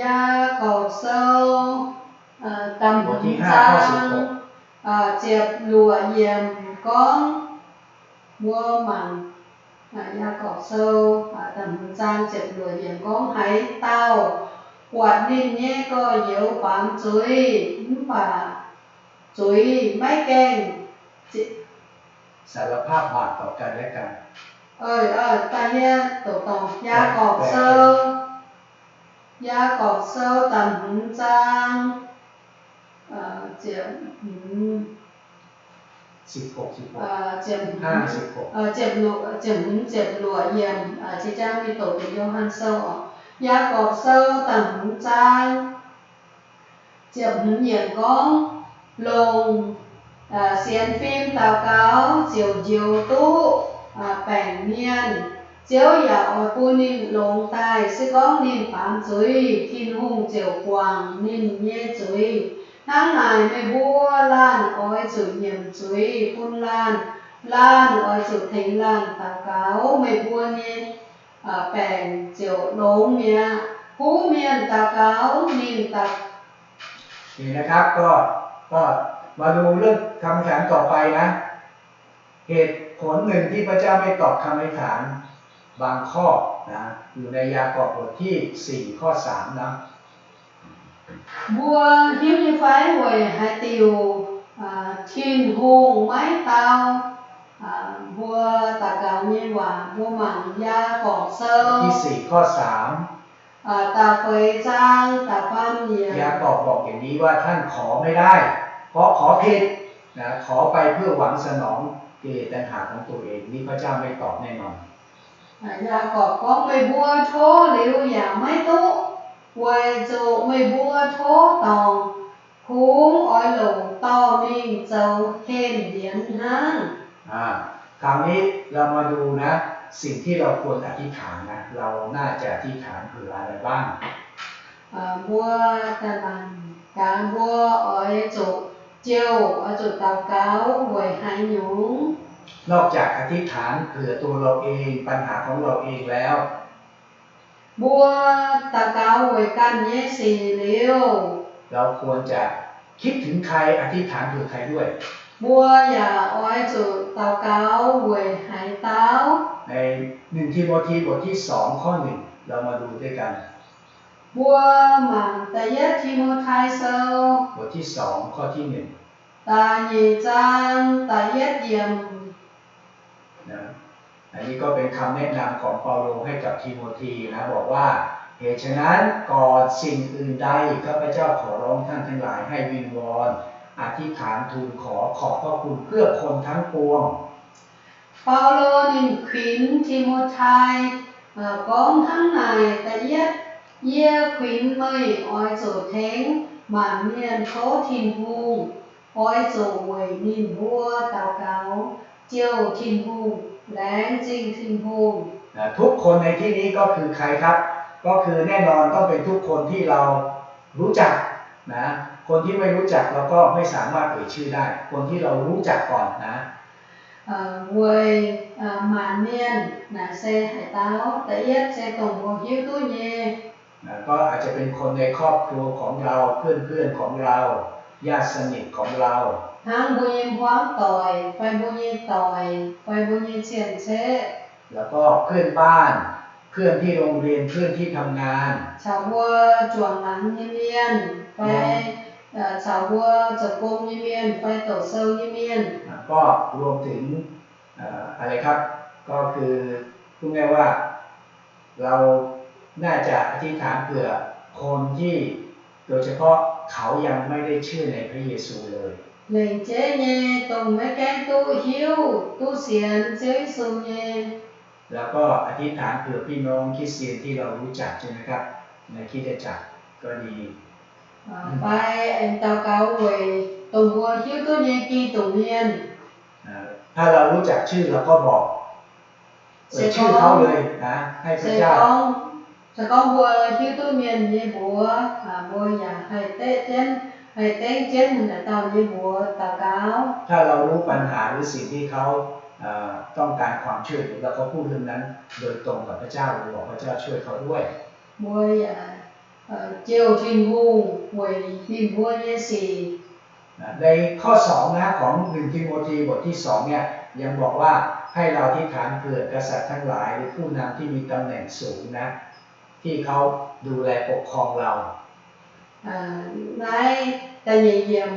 Yaagorpc Sou da'hmz zaang ziepc luoqc yiemc gorngv, mbuo mangc Yaagorpc Sou da'hmz zaang ziepc luoqc yiemc gorngv, Haaix dauh buatc ninh nyei gorx-youz baamz zuiz mv baac zuiz maiv gaengh สารภาพบาปต่อกันและกัน Da'hmz, Yaagorpc Sou, Yaagorpc Sou da'hmz zaang ziepc hmz, ziepc hmz ziepc luoqc yiemc, jiex jang mingh doqc deix Yo^han Sou oc. Yaagorpc Sou da'hmz zaang ziepc hmz yiemc gorngv, Longc sienx fim daux gaux ziouc njoux duqv baengc mienh. Ziouv yaac oix bun ninh longx daaih, se gorngv ninh baamz zuiz, Tin-Hungh ziouc guangc ninh nyei zuiz. Hnangv naaic, meih mbuo laanh oix zuqc nyiemc zuiz bun laanh. Laanh oix zuqc tengx laanh daux gaux, meih mbuo nyei baengc ziouc longx mi'aqv. Huv mienh daux gaux, ninh daux นี่นะครับ ก็ ก็มาดูเรื่องคำอธิษฐานต่อไปนะ เหตุผลหนึ่งที่พระเจ้าไม่ตอบคำอธิษฐานบางข้อนะ อยู่ในยากอบบทที่ สี่ ข้อ สาม นะ Mbuo hiuv nyei fai weic haaix diuc Tin-Hungh maiv dau mbuo daux gaux nyei waac? Mbuo mangc Yaagorpc Sou ที่ สี่ ข้อ สาม da'feix zaang da'faam yiemc. ยากอบบอกอย่างนี้ว่าท่านขอไม่ได้ เพราะขอผิดนะ ขอไปเพื่อหวังสนองกิเลสตัณหาของตัวเอง นี่พระเจ้าไม่ตอบแน่นอน Yaagorpc gorngv, Meih mbuo tov liuz yaac maiv duqv, weic zuqc meih mbuo tov dorngc kungx oix longc dorh mingh zoux henh ndienx hnangv. อ่า คราวนี้เรามาดูนะ สิ่งที่เราควรอธิษฐานนะ เราน่าจะอธิษฐานเผื่ออะไรบ้าง Mbuo daaih mangc gaax mbuo oix zuqc jouh, oix zuqc daux gaux weic haaix nyungc? นอกจากอธิษฐานเผื่อตัวเราเอง ปัญหาของเราเองแล้ว Mbuo daux gaux weic ganh nyei sic liuz, เราควรจะคิดถึงใคร อธิษฐานเผื่อใครด้วย mbuo yaac oix zuqc daux gaux weic haaix dauh? ใน หนึ่ง ทิโมธี บทที่ สอง ข้อ หนึ่ง เรามาดูด้วยกัน Mbuo mangc da'yietv Ti^mo^tai Sou บทที่ สอง ข้อที่ หนึ่ง da'nyeic zaang da'yietv yiemc. นะ อันนี้ก็เป็นคำแนะนำของเปาโลให้กับทิโมธีนะ บอกว่า เหตุฉะนั้นก่อนสิ่งอื่นใด ข้าพเจ้าขอร้องท่านทั้งหลายให้วิงวอน อธิษฐานทูลขอขอบพระคุณเพื่อคนทั้งปวง Baulo ninh kuinx Ti^mo^tai gorngv hnangv naaic, Da'yietv, yie kuinx meih oix zuqc tengx maanc mienh tov Tin-Hungh, oix zuqc weic ninh mbuo daux gaux, jouh Tin-Hungh, laengz zingh Tin-Hungh. ทุกคนในที่นี้ก็คือใครครับ ก็คือแน่นอนต้องเป็นทุกคนที่เรารู้จักนะ คนที่ไม่รู้จักเราก็ไม่สามารถเอ่ยชื่อได้ คนที่เรารู้จักก่อนนะ Weic maanc mienh naaic se haaix dauh? Da'yietv se dongh mbuo hiuv duqv nyei. ก็อาจจะเป็นคนในครอบครัวของเรา เพื่อนๆของเรา ญาติสนิทของเรา hnangv mbuo nyei hmuangv doic fai mbuo nyei doic fai mbuo nyei cien-ceqv แล้วก็เพื่อนบ้าน เพื่อนที่โรงเรียน เพื่อนที่ทำงาน caux mbuo juangc laangz nyei mienh fai caux mbuo zoux gong nyei mienh fai doqc sou nyei mienh ก็รวมถึง อะไรครับ ก็คือพูดง่ายว่า เราน่าจะอธิษฐานเผื่อคนที่ โดยเฉพาะเขายังไม่ได้เชื่อในพระเยซูเลย lengc jeiv nyei dongh maiv gaengh duqv hiuv duqv sienx Ziouv Yesu nyei แล้วก็อธิษฐานเผื่อพี่น้องคริสเตียนที่เรารู้จักใช่ไหมครับ ในคริสตจักรก็ดี fai aengx daux gaux weic dongh mbuo hiuv duqv nyei Giduc mienh ถ้าเรารู้จักชื่อเราก็บอก เอ่ยชื่อเขาเลยนะ ให้พระเจ้า se gorngv mbuo hiuv duqv mienh nyei mbuox, mbuo yaac haih deqv jienv, haih dengv jienv naaic dauh nyei mbuox daux gaux. ถ้าเรารู้ปัญหาหรือสิ่งที่เขาต้องการความช่วยเหลือ เราก็พูดเรื่องนั้นโดยตรงกับพระเจ้าเลย บอกพระเจ้าช่วยเขาด้วย Mbuo yaac jouh Tin-Hungh weic ninh mbuo nyei sic. ในข้อสองนะ ของหนึ่งทิโมธีบทที่สองเนี่ย ยังบอกว่าให้เราอธิษฐานเผื่อกษัตริย์ทั้งหลาย หรือผู้นำที่มีตำแหน่งสูงนะ ที่เขาดูแลปกครองเรา Naaiv da'nyeic yiemc,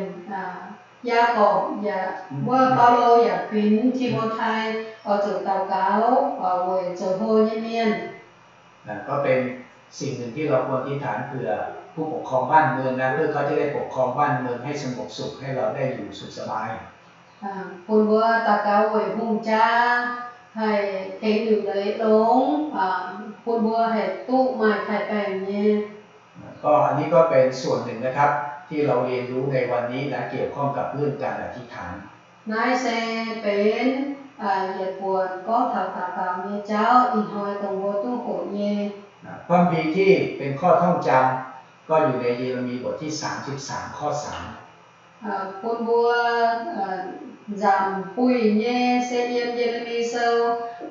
Yaagorpc yaac, wuov Baulo yaac kuinx Ti^mo^tai oix zuqc daux gaux weic zoux hlo nyei mienh. ก็เป็นสิ่งหนึ่งที่เราควรอธิษฐานเผื่อผู้ปกครองบ้านเมืองนะ เพื่อเขาจะได้ปกครองบ้านเมืองให้สงบสุข ให้เราได้อยู่สุขสบาย Bun mbuo daux gaux weic hungh jaa haih tengx liuc leiz longx, bun mbuo haih duqv maaih taaih baengh nyei. ก็อันนี้ก็เป็นส่วนหนึ่งนะครับ ที่เราเรียนรู้ในวันนี้นะ เกี่ยวข้องกับเรื่องการอธิษฐาน Naaiv se benx yietc buonc gorngv taux daux gaux nyei jauv ih hnoi dongh mbuo duqv hoqc nyei. พระคัมภีร์ที่เป็นข้อท่องจำ ก็อยู่ในเยเรมีย์บทที่สามสิบสาม ข้อสาม Bun mbuo nzamc buih nyei se yiem Ye^le^mi Sou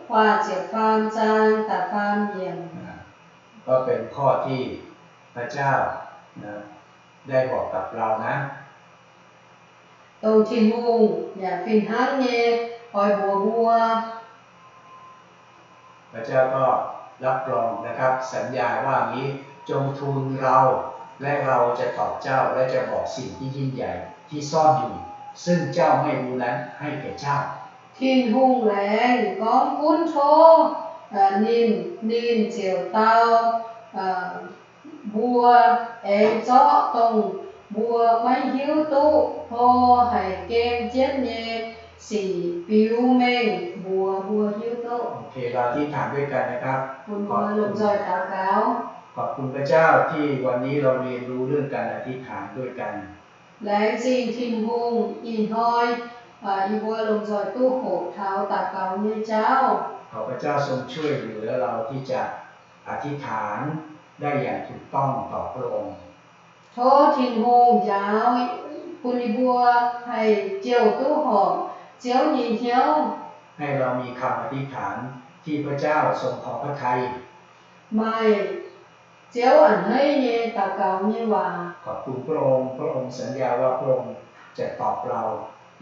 faah ziepc faam zaang da'faam yiemc. ก็เป็นข้อที่พระเจ้าได้บอกกับเรานะ Dongh Tin-Hungh yaac fih hnangv nyei oix mbuox mbuo. พระเจ้าก็รับรองนะครับ สัญญาว่าอย่างนี้ จงทูลเรา และเราจะตอบเจ้า และจะบอกสิ่งที่ยิ่งใหญ่ที่ซ่อนอยู่ ซึ่งเจ้าไม่รู้นั้นให้แก่เจ้า Tin-Hungh laengz gorngv gunv tov ninh, ninh ziouc dau mbuo aengx zorqv dongh mbuo maiv hiuv duqv hlo haic gem jienv nyei sic biux mengh mbuox mbuo hiuv duqv. โอเค เราอธิษฐานด้วยกันนะครับ Bun mbuo lomh nzoih daux gaux. ขอบคุณพระเจ้าที่วันนี้เราเรียนรู้เรื่องการอธิษฐานด้วยกัน Laengz zingh Tin-Hungh ih hnoi yie mbuo lomh nzoih duqv hoqc taux daux gaux nyei jauv. ขอพระเจ้าทรงช่วยเหลือเราที่จะอธิษฐานได้อย่างถูกต้องต่อพระองค์ Tov Tin-Hungh njaaux bun yie mbuo haih jouh duqv horpc Ziouv nyei hnyouv. ให้เรามีคำอธิษฐานที่พระเจ้าทรงพอพระทัย Maaih Ziouv a'hneiv nyei daux gaux nyei waac. ขอบคุณพระองค์ พระองค์สัญญาว่าพระองค์จะตอบเรา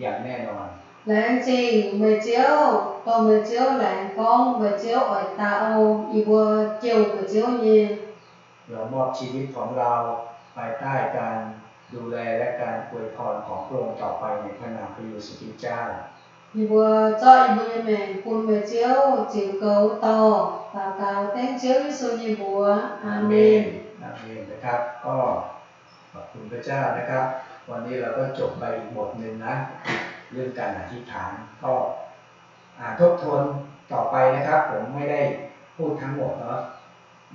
อย่างแน่นอน Laengz zingh meih Ziouv, dongh meih Ziouv laengz gorngv meih Ziouv oix dau yie mbuo jouh meih Ziouv nyei. เรามอบชีวิตของเราภายใต้การดูแลและการอวยพรของพระองค์ต่อไปในพระนามพระเยซูคริสต์เจ้า Yie mbuo zorqv yie mbuo nyei maengc bun meih Ziouv ziux goux dorh. Daux gaux dengv Ziouv Yesu nyei mbuox. Aamen. อาเมนนะครับ ก็ขอบคุณพระเจ้านะครับ วันนี้เราก็จบไปอีกบทหนึ่งนะ เรื่องการอธิษฐาน ก็อ่านทบทวนต่อไปนะครับ ผมไม่ได้พูดทั้งหมดเนาะ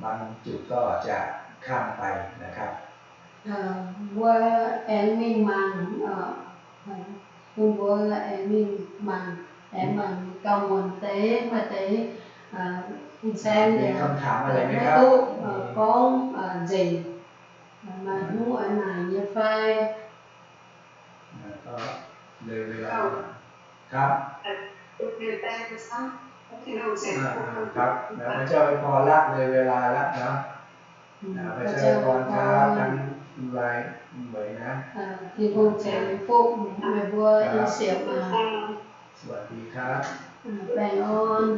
บางจุดก็จะข้ามไปนะครับ Mbuo aengx mingh mangc, bun mbuo aengx mingh mangc, aengx mangc gauh muonc deix, maaih deix saeng yaac maiv duqv gorngv nzengc, maaih hnyouv oix naaic nyei fai. ก็เลยเวลา ครับ ครับ แล้วพระเจ้าอวยพรละ เลยเวลาละเนาะ พระเจ้าอวยพรครับ ทั้ง Tin-Hungh ceix fuqv meih mbuo nyei siepv maah. Baengh orn.